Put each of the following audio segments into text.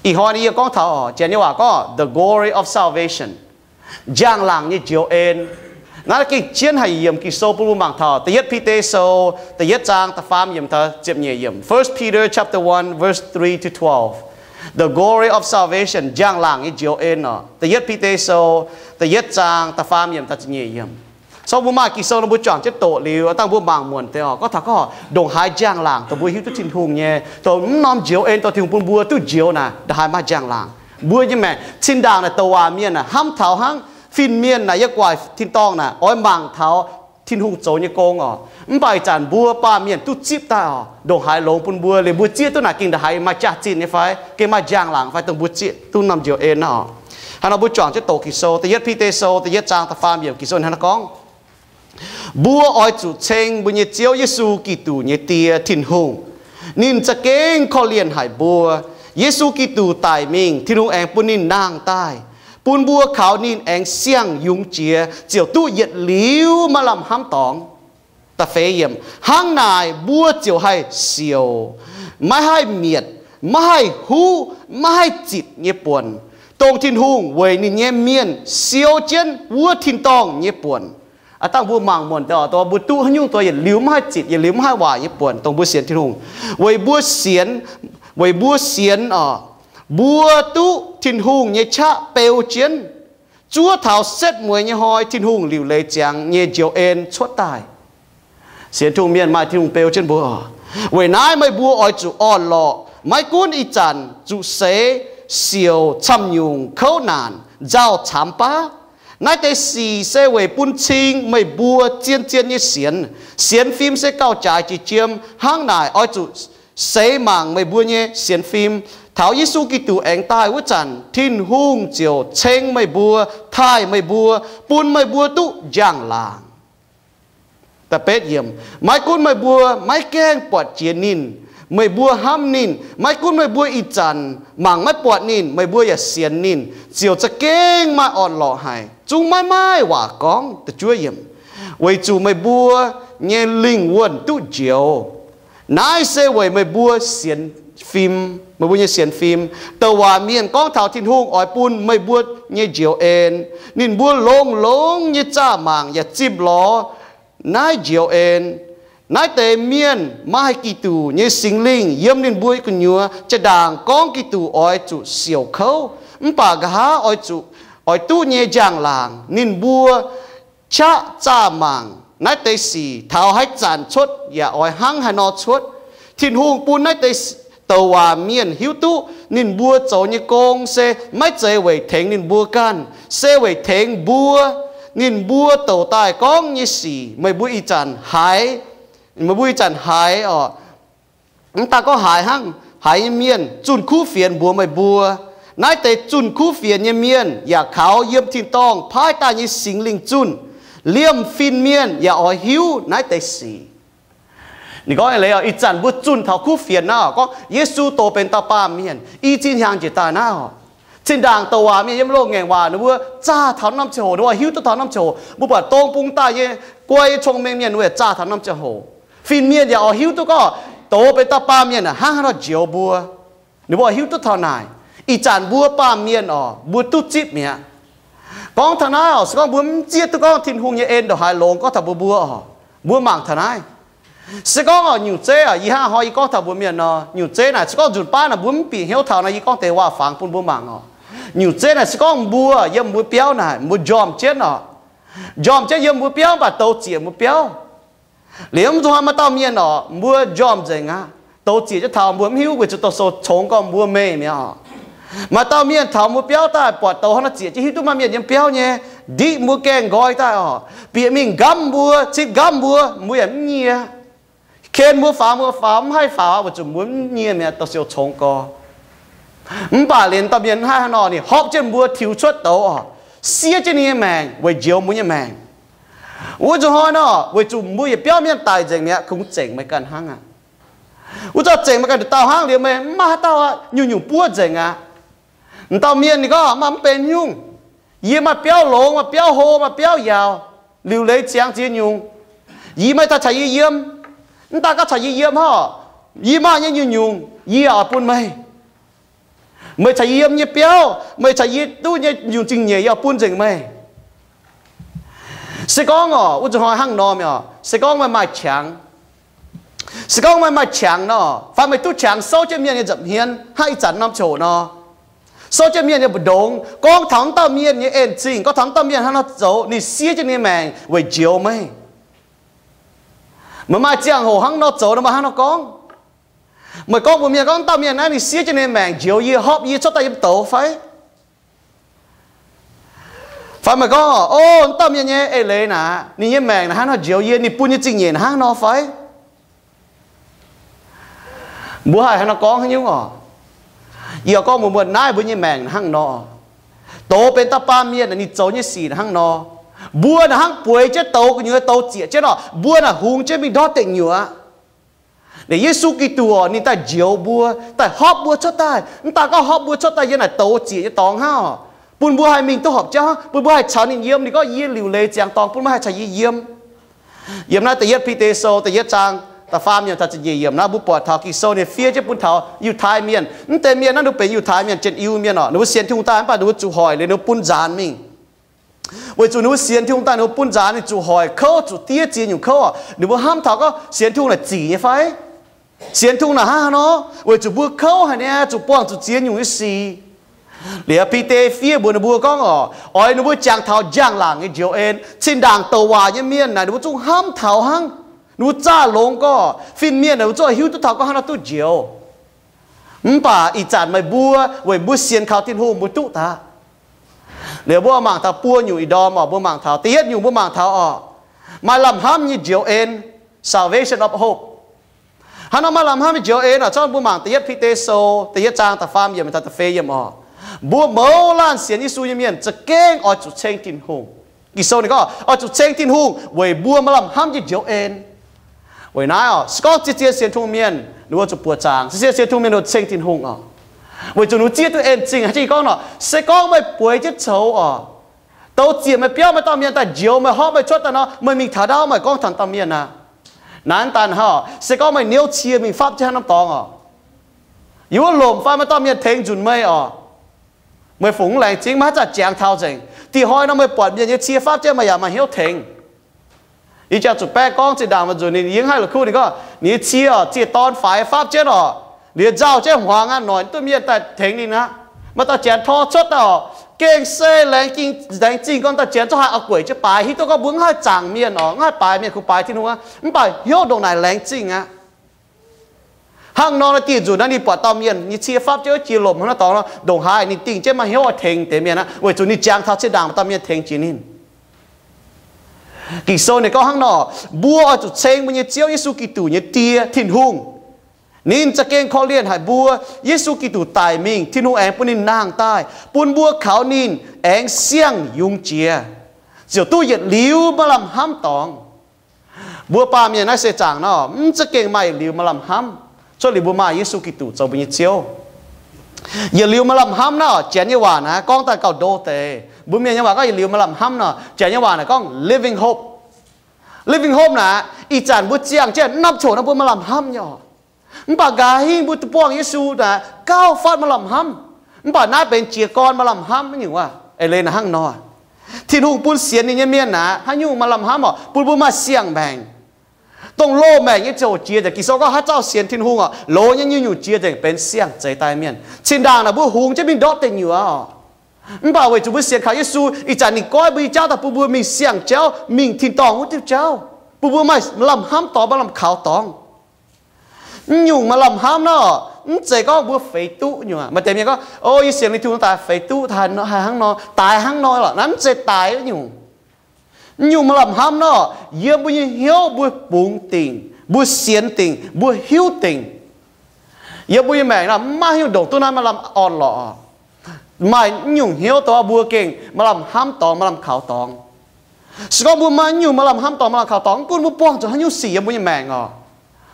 Ih hnoi yie gorngv taux, Janx nyei waac gorngv the glory of salvation, njang-laangc nyei njoux en. Naaiv gengh jienv haic yiemc Ging-Sou bun mbuo mangc taux Da'yietv Bide Sou da'yietv zaang da'faam yiemc taux ziepc nyeic yiemc. First Peter chapter one verse three to twelve. The glory of salvation, njang-laangc nyei njoux en oc. Da'yietv Bide Sou da'yietv zaang da'faam yiemc taux ziepc nyeic yiemc. So mbuo maaih Ging-Sou nor mbuo juangc jienv doqc liuz, dangh mbuo mangc muonc deix oc. Gorngv taux gorngv ndongc haaix njang-laangc dongh mbuo hiuv duqv Tin-Hungh nyei, dongh mv norm njoux en dongh Tin-Hungh bun mbuo duqv njoux naaic, ndongc haaix maaih njang-laangc. Mbuo nyei maengc zinh ndaangc naaic douc waac mienh naaic hnamv taux hnangv fin-mienh naaic yiem gu'nguaaic tin-dorngh naaic oix mangc taux Tin-Hungh zoux nyei gong oc. Mv baac ih zanc mbuo baamh mienh duqv zipv daaih oc, ndongc haaix longx bun mbuo liuz mbuo zieqv duqv naaic gengh ndongc haaix maaih jaax-zinh nyei fai gengh maaih njang-laangc fai dongh mbuo zieqv duqv norm njoux en oc. Hnangv nor mbuo juangc jienv doqc Ging-Sou, Da'yietv Bide Sou da'yietv zaang da'faam yiemc Ging-Sou hnangv naaiv gorngv, mbuo oix zuqc ceng mbuo nyei Ziouv Yesu Giduc nyei Die, Tin-Hungh. Ninh za'gengh korv-lienh haic mbuo. Yesu Giduc daic mingh, Tin-Hungh aengx bun ninh nangh daaih, bun mbuo kaux ninh aengx siang-yungz jiex ziouc duqv yietc liuz maiv lamh hnamv dorngx. Da'feix yiemc, hnangv naaic mbuo ziouc haih siouc, maiv haih mietc, maiv haih huv, maiv haih zitc nyei buonc, dongh Tin-Hungh weic ninh nyei mienh siou jienv wuov tin-dorngh nyei buonc. Aav dangh mbuo mangc muonc deix oc, dongh mbuo duqv haaix nyungc dongh yietc liuz maiv haih zitc, yietc liuz maiv haih waaic nyei buonc, dongh mbuo sienx Tin-Hungh. Weic mbuo sienx, weic mbuo sienx oc, mbuo duqv Tin-Hungh nyei qaqv beu jienv, zuov taux setv mueiz nyei hnoi Tin-Hungh liuc leiz ziangx nyei njoux en cuotv daaih. Sienx Tin-Hungh mienh maaih Tin-Hungh beu jienv mbuo. Weic naaiv meih mbuo oix zuqc orn-lorqc, maiv gunv ih zanc zuqc seix, siouc, camv-nyungc, kouv naanc, nzauh, caamx baav. Naaiv deix sic se weic bun cing meih mbuo zien-zien nyei sienx. Sienx fim se gauh jaaix jiex jiem. Hnangv naaic oix zuqc seix mangc meih mbuo nyei sienx fim. Taux Yesu Giduc aengx daaih wuov zanc, Tin-Hungh ziouc ceng meih mbuo, taaih meih mbuo, bun meih mbuo duqv njang-laangc. Da'betv yiemc, maiv gunv meih mbuo maiv gaengh buatc jiex ninh, meih mbuo hnamv ninh. Maiv gunv meih mbuo ih zanc mangc maiv buatc ninh, meih mbuo yaac sienx ninh, ziouc za'gengh maaih orn-lorqc haic, zungv maiv maaih waac gorngv. Weic zuqc meih mbuo nyei lingh wuonh duqv njoux. Naaiv se weic meih mbuo sienx fim, meih mbuo nyei sienx fim. Douc waac mienh gorngv taux Tin-Hungh oix bun meih mbuo nyei njoux en. Ninh mbuo longx-longx nyei zaah mangc yaac zimh lorz naaiv njoux en. Naaiv deix mienh maaih Giduc nyei Singx Lingh yiem ninh mbuo gu'nyuoz, jaa-ndaangc gorngv Giduc oix zuqc siouc kouv, mv baac nqa'haav oix zuqc, oix duqv nyei njang-laangc. Ninh mbuo qaqv zaah mangc naaiv deix sic taux haaix zanc cuotv yaac oix hnangv haaix nor cuotv. Tin-Hungh bun naaiv deix douc waac mienh hiuv duqv ninh mbuo zoux nyei gong se maiv zeiz weic tengx ninh mbuo ganh, se weic tengx mbuo. Ninh mbuo douc daaih gorngv nyei sic meih mbuo ih zanc haiz, meih mbuo ih zanc haiz oc. Mv daaih gorngv haiz hnangv, haiz nyei mienh zunh kuv fienx mbuox meih mbuo. Naaiv deix zunh kuv fienx nyei mienh yaac kaux yiem tin-dorngh paaiv daaih nyei Singx Lingh zunh. Liemh fin-mienh yaac oix hiuv naaiv deix sic. Ninh gorngv leiz ih zanc mbuo zunh taux kuv fienx naaiv, gorngv Yesu doz benx dauh baamh mienh i zinh hnyangx njiec daaih naaiv. Zinh ndaangc douc waac mienh yiem loz-ngaengc waac ninh mbuo zaah taux norm ziangh hoc, ninh mbuo hiuv duqv taux norm ziangh hoc. Mbuo buatc dong bung daaih nyei guai nyei cong-mengh mienh ninh mbuo yaac zaah taux norm ziangh hoc. Fin-mienh yaac oix hiuv duqv gorngv doz benx dauh baamh mienh hnangv haaix nor njoux mbuo. Ninh mbuo oix hiuv duqv taux naaic. Ih zanc mbuo baamh mienh oc, mbuo duqv zipv mi'aqv. Gorngv taux naaiv oc, se gorngv mbuo mv zieqv duqv gorngv Tin-Hungh nyei en ndongc haaix longx gorngv taux mbuo mbuo oc, mbuo mangc taux naaiv. Se gorngv oc, nyungc zeiv oc, yie hnangv hnoi yie gorngv taux mbuo mienh nor, nyungc zeiv naaic se gorngv nzunc baav naaic mbuo mv bieqc hnyouv taux nor, yie gorngv deix waac-fangx bun mbuo mangc oc. Nyungc zeiv naaic se gorngv mbuo yiem mbuo biauv naaic mbuo njormh jienv oc, njormh jienv yiem mbuo biauv, mv baac douz zieqc mbuo biauv. Liuz mv zuqc hnoi maaih dauh mienh oc, mbuo njormh nzengc aqv, douz zieqc jienv taux mbuo mv hiuv weic zuqc douz sou congx gorngv mbuo meih mi'aqv oc. Maaih dauh mienh taux mbuo biauv daaih buatc douz hnangv naaiv zieqc jienv hiuv duqv maaih mienh yiem biauv nyei, ndiqv mbuo gaengh nqoi daaih oc, bieqc mingh nqamv mbuo, citv nqamv mbuo, mbuo yaac mv nyie. Ken mbuo faaux, mbuo faaux, mv haih faaux weic zuqc mbuo mv nyie mi'aqv, douz sou congx gorx. Mv baac liemh dauh mienh mv haih hnangv nor, ninh horpc jienv mbuo tiux cuotv douz oc, siev jienv ninh nyei maengc weic njoux mbuo nyei maengc. Wuov zuqc hnoi nor, weic zuqc mbuo yietc biauv mienh daic nzengc mi'aqv, kungx zengc meih ganh hnangv aqv. Wuov zanc zengc meih ganh nduqc dauh hnangv liuz meih mv maaih haaix dauh aqv, nyungc-nyungc buov nzengc aqv. M'dauh mienh ninh gorngv maaih mv benx nyungc. Yie maaih biauv longx, maaih biauv hlo, maaih biauv yaauc, liuc leiz ziangx ziex nyungc. Yie maaih daaih caux yie yiem. Mv daaih gorngv caux yie yiem hnangv, yie maaih nyei nyungc-nyungc yie oix bun meih. Meih caux yie yiem nyei biauv, meih caux yie duqv nyei nyungc zingh nyeic yie oix bun nzengc meih. Se gorngv oc, wuov zuqc hnoi hnangv nor mi'aqv, se gorngv meih maaih qangx, se gorngv meih maaih qangx nor, fai meih duqv qangx souv jienv mienh nyei nza'hmien hnangv ih zanc norm ziangh hoc nor, souv jienv mienh nyei mbu'ndongx, gorngv taux wuov dauh mienh nyei en-zingh, gorngv taux wuov dauh mienh hnangv nor zoux, ninh siev jienv ninh nyei maengc weic njoux meih. Meih maaih ziangh hoc hnangv nor zoux nor, meih hnangv nor gorngv. Meih gorngv mbuox mienh gorngv, wuov dauh mienh naaiv ninh siev jienv ninh nyei maengc njoux yie, horpc yie cuotv daaih yiem douz fai? Fai meih gorngv, o, wuov dauh mienh nyei eix leiz naaic, ninh nyei maengc naaic hnangv nor njoux yie, ninh bun nyei zingh nyeic naaic hnangv nor fai? Mbuo haih hnangv nor gorngv haaix nyungc oc? Yie gorngv mbuox mbuo, naaiv mbuo nyei maengc naaic hnangv nor. Douz benx dauh baamh mienh naaic, ninh zoux nyei sic naaic hnangv nor. Mbuo naaic hnangv bueix jienv douz gu'nyuoz, douz zieqc jienv oc, mbuo naaic hungx jienv mingh ndortv deic nyuoqc. Liuz Yesu Giduc oc, ninh daaih njoux mbuo, daaih horpc mbuo cuotv daaih. Mv daan gorngv horpc mbuo cuotv daaih yiem naaic douz zieqc nyei dorngx hnangv oc, bun mbuo haih mingh duqv horpc jauv, bun mbuo haih caux ninh yiem. Ninh gorngv, yie liuc leiz ziangx dorngx, bun mbuo haih caux yie yiem. Yiem naaiv Da'yietv Bide Sou da'yietv zaang da'faam yiemc taux ziepc nyeic yiemc naaiv, mbuo buatc taux Ging-Sou ninh fiev jienv bun taux Yiutai Mienh. Mv deix mienh naaiv ninh mbuo benx Yiutai Mienh, Jien-Iu mienh oc, ninh mbuo sienx Tin-Hungh daaih, mv baac ninh mbuo zuqc hoic liuz ninh mbuo bun nzaanx mingh. Weic zuqc ninh mbuo sienx Tin-Hungh daaih, ninh mbuo bun nzaanx, ninh zuqc hoic kouv, zuqc diev ziex nyungc kouv oc. Ninh mbuo hnamv taux gorngv sienx Tin-Hungh naaic zic nyei fai? Sienx Tin-Hungh naaic hnangv haaix nor? Weic zuqc mbuo kouv haic niaa, zuqc buangh zuqc ziex nyungc nyei sic. Liuz Bide fiev mbuox ninh mbuo gorngv oc, oix ninh mbuo jangx taux njang-laangc nyei njoux en. Zinh ndaangc douc waac nyei mienh naaic, ninh mbuo zungv hnamv taux hnangv. Ninh mbuo zaah longx gorngv fin-mienh naaic, ninh mbuo zungv hiuv duqv taux gorngv hnangv nor duqv njoux. Mv baac ih zanc meih mbuo, weic mbuo sienx kaux Tin-Hungh, mbuo duqv daaih. Liuz mbuo mangc taux buo nyungc ih ndorm oc, mbuo mangc taux da'yietv nyungc, mbuo mangc taux oc, maaih lamh hnamv nyei njoux en, salvation of hope. Hnangv nor maaih lamh hnamv nyei njoux en oc, zorqv mbuo mangc Da'yietv Bide Sou da'yietv zaang da'faam yiemc taux da'feix yiemc oc. Mbuo mouz laanh sienx Yesu nyei mienh za'gengh oix zuqc ceng Tin-Hungh. Ging-Sou ninh gorngv oix zuqc ceng Tin-Hungh weic mbuo maaih lamh hnamv nyei njoux en. Weic naaiv oc, se gorngv zien-zien sienx Tin-Hungh mienh ninh mbuo zuqc buoqc zaangc, zien-zien sienx Tin-Hungh mienh ninh mbuo ceng Tin-Hungh oc. Weic zuqc ninh mbuo zieqv duqv en-zingh. Hnangv jiex gorngv nor, se gorngv meih bueix jienv coux oc, douz ziec meih biauv, maaih dauh mienh daaih njoux meih, horpc meih cuotv daaih nor, meih mingh taux ndaauv meih gorngv taux dauh mienh aqv. Naaiv daan hnangv oc, se gorngv meih niouv cie mingh fapv jienv haaix norm dorngx oc, yiem wuov lomc fai maaih dauh mienh tengx nzunc meih oc, meih fungc mv laengz zingh, meih haaix zanc jangx taux nzengc. Dih hnoi nor meih buatc mienh nyei cie fapv jienv, meih yaac maaih hnyouv tengx. Yie jangx zuqc baeqv gorngv zinh ndaangc maaih nzunc ninh yie haih la'kuqv ninh gorngv ninh nyei cie oc, ziec dorn faix fapv jienv oc, liuz nzauh jienv hmuangx aqv, noic duqv mienh daaih tengx ninh aqv. Maaih dauh janx tor cuotv daaih oc, gengh se laengz zingh, laengz zingh gorngv dauh janx zungv haih oix gueic jienv baaix, hiuv duqv gorngv mbuo mv haih zaangc mienh oc, mv haih baaix mienh, kungx baaix Tin-Hungh aqv, mv baac hnyouv ndongc naaic laengz zingh aqv. Hnangv nor naaiv dieh nzunc naaiv ninh buatc dauh mienh nyei cie fapv jienv wuov jiex lomc hnangv nor dorngx nor, ndongc haaix ninh dingh jienv maaih hnyouv oix tengx deix mienh aqv, weic zuqc ninh jangx taux zinh ndaangc maaih dauh mienh tengx jiex ninh. Ging-Sou ninh gorngv hnangv nor, mbuo oix zuqc ceng mbuo nyei Ziouv Yesu Giduc nyei Die, Tin-Hungh. Ninh za'gengh korv-lienh haic mbuo. Yesu Giduc daic mingh, Tin-Hungh aengx bun ninh nangh daaih, bun mbuo kaux ninh aengx siang-yungz jiex, ziouc duqv yietc liuz maaih lamh hnamv dorngx. Mbuo baamh mienh naaiv seix zaangc nor, mv za'gengh maaih yietc liuz maaih lamh hnamv, cuotv liuz mbuo maaih Yesu Giduc zoux mbuo nyei Ziouv. Yietc liuz maaih lamh hnamv nor, Janx nyei waac naaiv gorngv daaih gauh ndo deix. Mbuo Mienh nyei waac gorngv yietc liuz maaih lamh hnamv nor, Janx nyei waac naaic gorngv living hope. Living hope naaic, ih zanc mbuo ziangh jienv norm coc nor mbuo maaih lamh hnamv nyei oc. Mv baac nqa'haav hingv mbuo duqv buangh Yesu naaic, gauh fatv maaih lamh hnamv. Mv baac naaiv benx jiez gorn maaih lamh hnamv nyungc wuov. Eix leiz naaic hnangv nor, Tin-Hungh bun sienx ninh nyei mienh naaic haaix nyungc maaih lamh hnamv oc? Bun mbuo maaih siang-maengc. Dongh loz-maengc nyei ziouc jiex nzengc. Ging-Sou gorngv haaix dauh sienx Tin-Hungh oc, loz nyei nyungc-nyungc jiex nzengc benx siang-zeix daaih mienh. Zinh ndaangc naaic mbuo hungx jienv mingh ndortv deic nyuoqc oc. Mv baac weic zuqc mbuo sienx kaux Yesu, ih zanc ninh goiv mbuo nyei jauv daaih bun mbuo mingh siang-jauv, mingh tin-dorngh wuov diuh jauv, bun mbuo maaih lamh hnamv dorngx, maaih lamh kaux dorngx. Mv nyungc maaih lamh hnamv nor, mv zeiz gorngv mbuo feix duqv nyungc. Maaih deix mienh gorngv, o, yie sienx liuz Tin-Hungh daaih feix duqv, haih hnangv nor, daaix hnangv nor lorqc. Naaiv mv zeiz daaix nyungc. Mv nyungc maaih lamh hnamv nor, yiem mbuo nyei hnyouv mbuo bungx dingc, mbuo sienx dingc, mbuo hiuv dingc. Yiem mbuo nyei maengc nor, maiv nyungc ndongc duqv naaiv maaih lamh orn-lorqc. Maaih mv nyungc hnyouv dongh mbuo gengh maaih lamh hnamv dorngx, maaih lamh kaux dorngx. Se gorngv mbuo maaih mv nyungc maaih lamh hnamv dorngx, maaih lamh kaux dorngx, mv gunv mbuo buangh zuqc haaix nyungc sic yiem mbuo nyei maengc oc,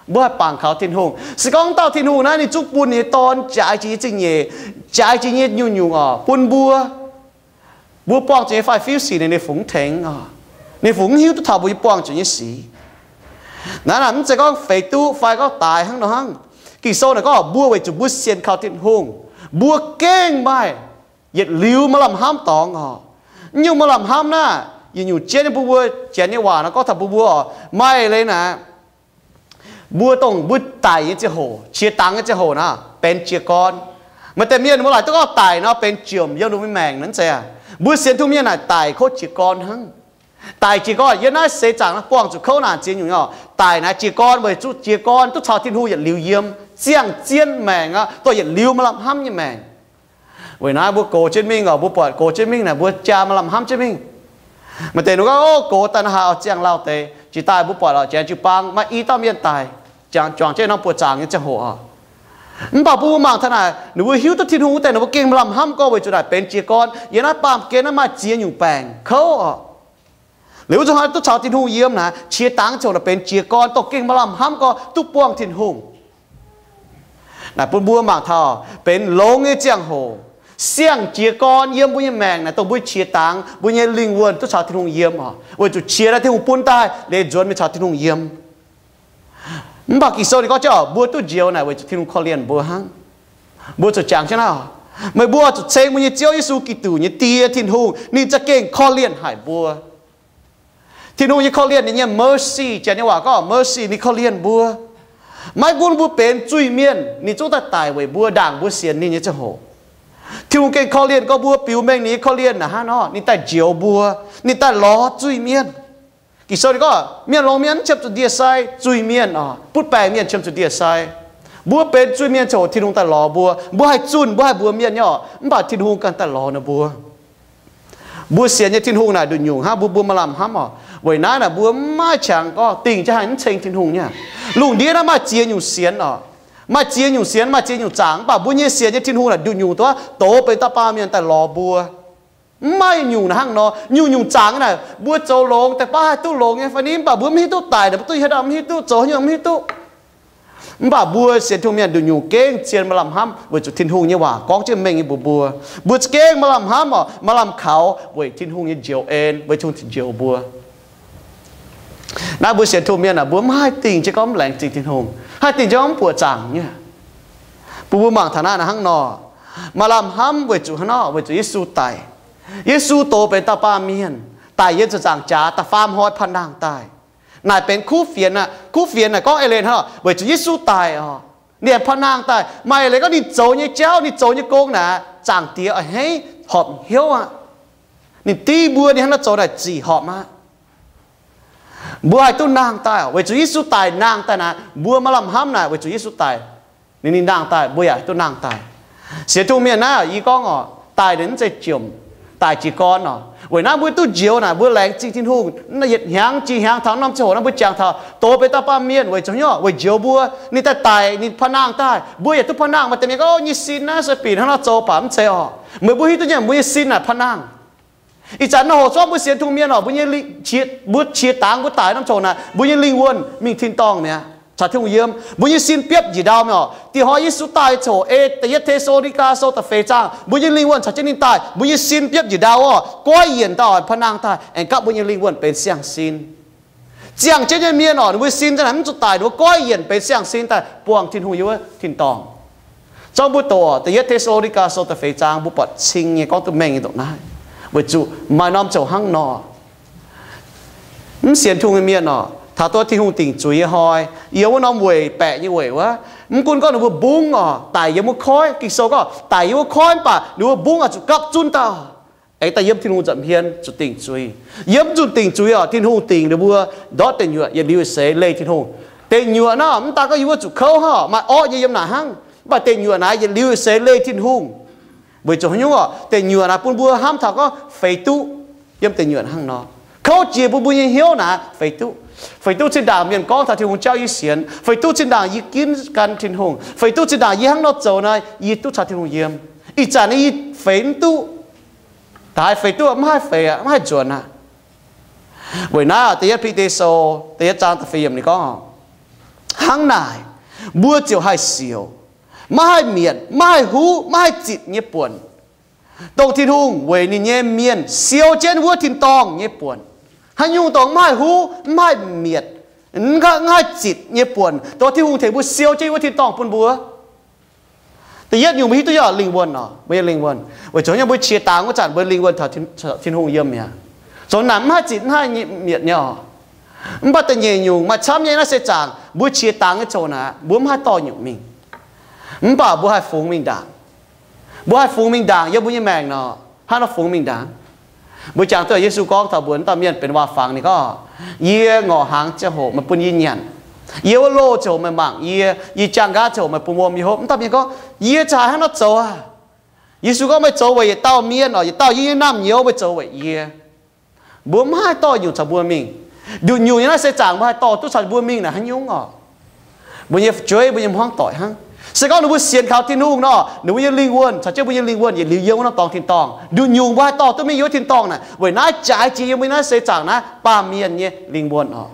mbuo haih bangc kaux Tin-Hungh. Se gorngv dauh Tin-Hungh naaiv ninh zungv bun ninh nyei Dorn jaaix jiex nyei zingh nyeic, jaaix jiex nyei nyungc-nyungc oc, bun mbuo, mbuo buangh zuqc nyei faix-fiuv sic ninh, ninh fungx mv tengx oc. Ninh fungx mv hiuv duqv taux mbuo nyei buangh zuqc nyei sic. Naaiv naaic mv zeiz gorngv feix duqv fai gorngv daaix hnangv nor hnangv. Ging-Sou naaic gorngv mbuo weic zuqc mbuo sienx kaux Tin-Hungh, Mbuo gengh maaih yietc liuz maaih lamh hnamv dorngx oc. Nyungc maaih lamh hnamv naaiv, yietc nyungc jienv nyei mbuo mbuo janx nyei waac nor gorngv taux mbuo mbuo oc, maaih leiz naaic, mbuo dongh mbuo daic nyei ziangh hoc, qiex dangx nyei ziangh hoc naaic, benx jiez gorn. Maaih deix mienh mbuo laaic duqv gorngv daic nor benx jomc yiem ninh mbuo maengc naaic zeiz aqv. Mbuo sienx Tin-Hungh mienh naaic daic kouv jiez gorn hnangv. Daic jiez gorn yiem naaiv seix zaangc naaiv buangh zuqc kouv naanc ziex nyungc oc. Daic naaic jiez gorn weic zuqc jiez gorn duqv caux Tin-Hungh yietc liuz yiem, ziangh zien maengc aqv, dongh yietc liuz maaih lamh hnamv nyei maengc. Weic naaiv mbuo gox jienv mingh oc, mbuo buatc gox jienv mingh naaic mbuo jaa maaih lamh hnamv jienv mingh. Maaih deix ninh gorngv, Ov, gox daaih naaiv haaix oix ziangh lauh deix. Jiex daaih mbuo buatc oc, janx jiu-baang maaih i dauh mienh daic, juangc jienv norm buoqc zaangc nyei ziangh hoc oc. Mv baac mbuo mangc taux naaic ninh mbuo hiuv duqv Tin-Hungh wuov deix, ninh mbuo gengh maaih lamh hnamv gorngv weic zuqc naaic benx jiez gorn. Yiem naaiv baamh gen naaiv maaih ziex nyungc baengc kouv oc. Liuz wuov zanc hnoi duqv caux Tin-Hungh yiem naaic, qiex dangx ziouc naaic benx jiez gorn, dongh gengh maaih lamh hnamv gorngv duqv buangh Tin-Hungh. Naaic bun mbuo mangc taux benx longx nyei ziangh hoc, siang-jiez gorn yiem mbuo nyei maengc naaic, dongh mbuo qiex dangx mbuo nyei lingh wuonh duqv caux Tin-Hungh yiem oc, weic zuqc qiex naaic Tin-Hungh bun daaih liuz nzuonx mingh caux Tin-Hungh yiem. Mv baac Ging-Sou ninh gorngv jienv oc, mbuo duqv njoux naaic weic zuqc Tin-Hungh korv-lienh mbuo hnangv. Mbuo zuqc jangx jienv naaiv oc, meih mbuo zuqc ceng mbuo nyei Ziouv Yesu Giduc nyei Die, Tin-Hungh, ninh za'gengh korv-lienh haic mbuo. Tin-Hungh nyei korv-lienh ninh nyei mercy, janx nyei waac gorngv mercy, ninh korv-lienh mbuo. Maiv gunv mbuo benx zuiz-mienh, ninh zungv daaih daic weic mbuo ndaangc mbuo sienx ninh nyei ziangh hoc. Tin-Hungh gengh korv-lienh gorngv mbuo biux mengh ninh nyei korv-lienh naaic hnangv nor, ninh daaih njoux mbuo, ninh daaih lorz zuiz-mienh. Ging-Sou ninh gorngv mienh longx mienh mv qiemx zuqc ndie-sai, zuiz-mienh oc, butv baengc mienh qiemx zuqc ndie-sai. Mbuo benx zuiz-mienh ziouc Tin-Hungh daaih lorz mbuo. Mbuo haih zunh, mbuo haih mbuox mienh nyei oc, mv baac Tin-Hungh ganh daaih lorz ninh mbuo. Mbuo sienx nyei Tin-Hungh naaic nduqc nyungc hnangv, mbuo mbuo maaih lamh hnamv oc. Weic naaiv naaic mbuo mv maaih qangx gorngv dingc jienv haih mv ceng Tin-Hungh nyei. Lungh ndiev naaiv maaih ziex nyungc sienx oc. Maaih ziex nyungc sienx, maaih ziex nyungc zaangc, mv baac mbuo nyei sienx nyei Tin-Hungh naaic nduqc nyungc duqv doz benx dauh baamh mienh daaih lorz mbuo. Mv maaih nyungc naaic hnangv nor. Nyungc-nyungc zaangc naaic mbuo zoux longx daaih baav haih duqv longx nyei fai ni, mv baac mbuo mv hiuv duqv daic naaic mbuo duqv hietv dauh mv hiuv duqv, zoux haaix nyungc mv hiuv duqv. Mv baac mbuo sienx Tin-Hungh mienh nduqc nyungc gengh zien maaih lamh hnamv weic zuqc Tin-Hungh nyei waac gorngv jienv mengh nyei mbuox mbuo. Mbuo za'gengh maaih lamh hnamv oc, maaih lamh kaux weic Tin-Hungh nyei njoux en, weic Tin-Hungh njoux mbuo. Naaiv mbuo sienx Tin-Hungh mienh aah, mbuo mv haih dingc jienv gorngv mv laengz zingh Tin-Hungh, haih dingc jienv gorngv mv buoqc zaangc nyei. Bun mbuo mangc taux naaiv hnangv nor, maaih lamh hnamv weic zuqc hnangv nor, weic zuqc Yesu daic. Yesu doz benx dauh baamh mienh, daic yiem ziepc nzaangc jaax, da'faam hnoi pa'nangh daaih. Naaic benx kuv fienx aqv. Kuv fienx naaic gorngv eix leiz hnangv nor, weic zuqc Yesu daic oc, ninh aengx pa'nangh daaih. Maaih eix leiz gorngv ninh zoux nyei jauv, ninh zoux nyei gong naaic, Zaangc Diex oix haiz horpc hnyouv aqv. Ninh div mbuo, ninh hnangv naaiv zoux naaic zic horpc aqv. Mbuo haih duqv nangh daaih oc, weic zuqc Yesu daic nangh daaih naaic. Mbuo maaih lamh hnamv naaic weic zuqc Yesu daic, ninh, ninh nangh daaih, mbuo yaac haih duqv nangh daaih. Sienx Tin-Hungh mienh naaiv yie gorngv oc, daic ninh mv zeiz jomc, daic jiez gorn oc. Weic naaiv mbuo duqv njoux naaic, mbuo laengz zingh Tin-Hungh. Naaiv yietc hnyangx jiex hnyangx taux norm ziangh hoc naaiv mbuo jangx taux doz benx dauh baamh mienh weic zuqc hnyouv, weic njoux mbuo. Ninh daaih daic, ninh pa'nangh daaih, mbuo yaac duqv pa'nangh. Maaih deix mienh gorngv, nyei sin naaiv se bieqc hnangv nor zoux baac mv zeiz oc. Meih mbuo hiuv duqv nyei, mbuo nyei sin naaic pa'nangh. Ih zanc naaiv hoc zorqv mbuo sienx Tin-Hungh mienh oc, mbuo nyei, mbuo qiex dangx mbuo daic norm ziangh hoc naaic, mbuo nyei lingh wuonh mingh tin-dorngh mi'aqv, caux Tin-Hungh yiem. Mbuo nyei sin biopv njiec ndau mi'aqv oc. Dih hnoi Yesu daaih nyei ziangh hoc, ei da'yietv Te^saa^lo^ni^gaa sou da'feix zaang, mbuo nyei lingh wuonh caux jienv ninh daaih, mbuo nyei sin biopv njiec ndau oc, goiv yienc ndau oc, pa'nangh daaih, aengx gapv mbuo nyei lingh wuonh benx siang-sin. Ziangh jienv nyei mienh oc, ninh mbuo sin za'naaic mv zuqc daic, ninh mbuo goiv yienc benx siang-sin daaih buangh Tin-Hungh yiem wuov tin-dorngh. Zorqv mbuo doqc oc, da'yietv Te^saa^lo^ni^gaa sou da'feix zaang mbuo buatc cing nyei gorngv duqv mengh nyei ndongc naaiv. Weic zuqc maaih norm ziangh hoc hnangv nor, mv sienx Tin-Hungh nyei mienh oc, taux duqv Tin-Hungh dingc zuiz nyei hnoi, yiem wuov norm weic baeqc nyei weic wuov, mv gunv gorngv ninh mbuo mbungv oc, daic yiem wuov koiv, Ging-Sou gorngv daic yiem wuov koiv, mv baac ninh mbuo mbungv oix zuqc gapv zunv dauh, aengx daaih yiem Tin-Hungh nza'hmien zuqc dingc zuiz. Yiem zuqc dingc zuiz oc, Tin-Hungh dingc ninh mbuo ndortv deic nyuoqc yietc liuz seix leih Tin-Hungh. Deic nyuoqc naaiv mv daan gorngv yiem wuov zuqc kouv hnangv, maaih orqv nyei yiem naaic hnangv, mv baac deic nyuoqc naaic yietc liuz seix leih Tin-Hungh. Weic zuqc haaix nyungc oc? Deic nyuoqc naaic bun mbuo hnamv taux gorngv feix duqv yiem deic nyuoqc hnangv nor. Kouv jiex bun mbuo nyei hnyouv naaic feix duqv. Feix duqv zinh ndaangc mienh gorngv taux Tin-Hungh jauv yie sienx, feix duqv zinh ndaangc yie ginv gan Tin-Hungh, feix duqv zinh ndaangc yie hnangv nor zoux naaic yie duqv caux Tin-Hungh yiem. Ih zanc naaiv yie feix mv duqv. Daaix feix duqv mv haih feix aqv, mv haih nzuonx aqv. Weic naaiv da'yietv Bide Sou da'yietv zaang da'feix yiemc ninh gorngv, hnangv naaic mbuo ziouc haih siouc, maiv haih mietc, maiv haih huv, maiv haih zitc nyei buonc, dongh Tin-Hungh weic ninh nyei mienh siou jienv wuov tin-dorngh nyei buonc. Haaix nyungc dongh maiv haih huv, maiv haih mietc, maiv haih zitc nyei buonc, dongh Tin-Hungh tengx mbuo siou jienv wuov tin-dorngh bun mbuo. Da'yietv nyungc mbuo hiuv duqv nyei oc, lingh wuonh oc, mbuo nyei lingh wuonh. Weic zuqc nyei mbuo qiex dangx wuov zanc mbuo lingh wuonh taux Tin-Hungh yiem mi'aqv. Zoux naaic mv haih zitc, mv haih mietc nyei oc. Mv baac da'nyeic nyungc maaih camv nyei naaiv seix zaangc mbuo qiex dangx nyei zoux naaic, mbuo mv haih dorh nyungc mingh. Mv baac mbuo haih fungx mingh ndaangc. Mbuo haih fungx mingh ndaangc yiem mbuo nyei maengc nor, hnangv nor fungx mingh ndaangc. Mbuo jangx duqv Yesu gorngv taux mbuox dauh mienh benx waac-fangx, ninh gorngv, yie ngorc hnaangx ziangh hoc meih bun yie nyanc, yie wuov loh ziangh hoc meih mangc yie, yie jaang nqaatv ziangh hoc meih bun wuom yie hopv. Wuov dauh mienh gorngv, yie za'gengh hnangv nor zoux aqv. Yesu gorngv, meih zoux weic yietc dauh mienh oc, yietc dauh yie nyei naamh nyouz meih zoux weic yie. Mbuo mv haih dorh nyungc caux mbuo mingh. Nduqc nyungc nyei naaiv seix zaangc mbuo haih dorh duqv caux mbuo mingh naaic haaix nyungc oc? Mbuo nyei fu'jueiv, mbuo nyei hmuangv doic hnangv. Se gorngv ninh mbuo sienx kaux Tin-Hungh nor, ninh mbuo nyei lingh wuonh caux jienv mbuo nyei lingh wuonh yietc liuz yiem wuov norm dorngx tin-dorngh. Nduqc nyungc mbuo haih dorh duqv mingh yiem wuov tin-dorngh naaic weic naaiv jaaix jiex yiem mbuo naaiv seix zaangc naaiv baamh mienh nyei lingh wuonh oc.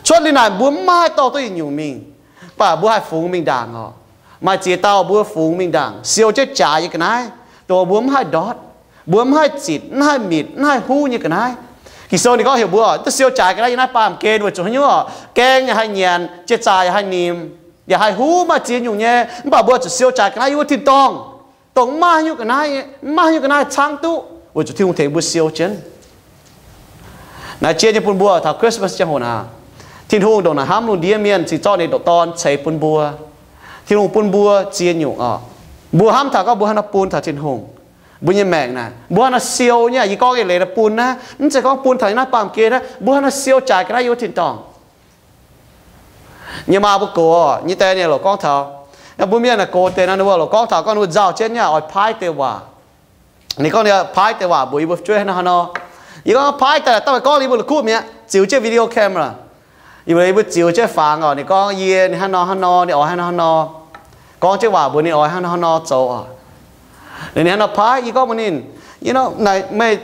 Cuotv liuz naaic mbuo mv haih dorh duqv yietc nyungc mingh, mv baac mbuo haih fungx mingh ndaangc oc. Maaih ziex dauh mbuo fungx mingh ndaangc siou jienv jaaix nyei ga'naaiv, dongh mbuo mv haih ndortv, mbuo mv haih zitc, mv haih mitc, mv haih huv nyei ga'naaiv. Ging-Sou ninh gorngv heuc mbuo duqv siou jaaix ga'naaiv yiem naaiv baamh gen weic zuqc haaix nyungc oc? Gaeng yaac haih nyanc, jiex zaac yaac haih nimc, yaac haih huv, maaih ziex nyungc nyei. Mv baac mbuo zuqc siou jaaix ga'naaiv yiem wuov tin-dorngh, dongh mv maaih haaix nyungc ga'naaiv, mv maaih haaix nyungc ga'naaiv haih caangv duqv, weic zuqc Tin-Hungh tengx mbuo siou jienv. Naaiv jiex nyei bun mbuo taux Christmas ziangh hoc naaic, Tin-Hungh ndongc naaic hnamv lungh ndiev mienh, cingx zorqv ninh ndoqc Dorn ceix bun mbuo. Tin-Hungh bun mbuo ziex nyungc oc. Mbuo hnamv taux gorngv mbuo hnangv haaix nor bun taux Tin-Hungh. Mbuo nyei maengc naaic, mbuo hnangv haaix nor siou nyei. Yie gorngv eix leiz naaiv bun naaiv, mv zeiz gorngv bun taux yie naaiv baamh gen naaiv, mbuo hnangv haaix nor siou jaaix ga'naaiv yiem wuov tin-dorngh. Yie maa mbuo gox nyei deix ninh loc gorngv taux, mbuo mienh naaic gox deix naaic, ninh mbuo loc gorngv taux gorngv ninh mbuo nzauh jienv nyei oix paaiv deix waac. Ninh gorngv ninh paaiv deix waac mbuox yie mbuo fu'jueiv hnangv nor hnangv nor. Yie gorngv paaiv deix, daaih meih gorngv yie mbuo la'kuqv mi'aqv, ziux jienv video camera. Yie mbuo, yie mbuo ziux jienv fangx oc. Ninh gorngv yie, ninh hnangv nor hnangv nor, ninh oix hnangv nor hnangv nor. Gorngv jienv waac mbuox ninh oix hnangv nor hnangv nor zoux oc. Ninh hnangv nor paaiv, yie gorngv mbuox ninh, meih,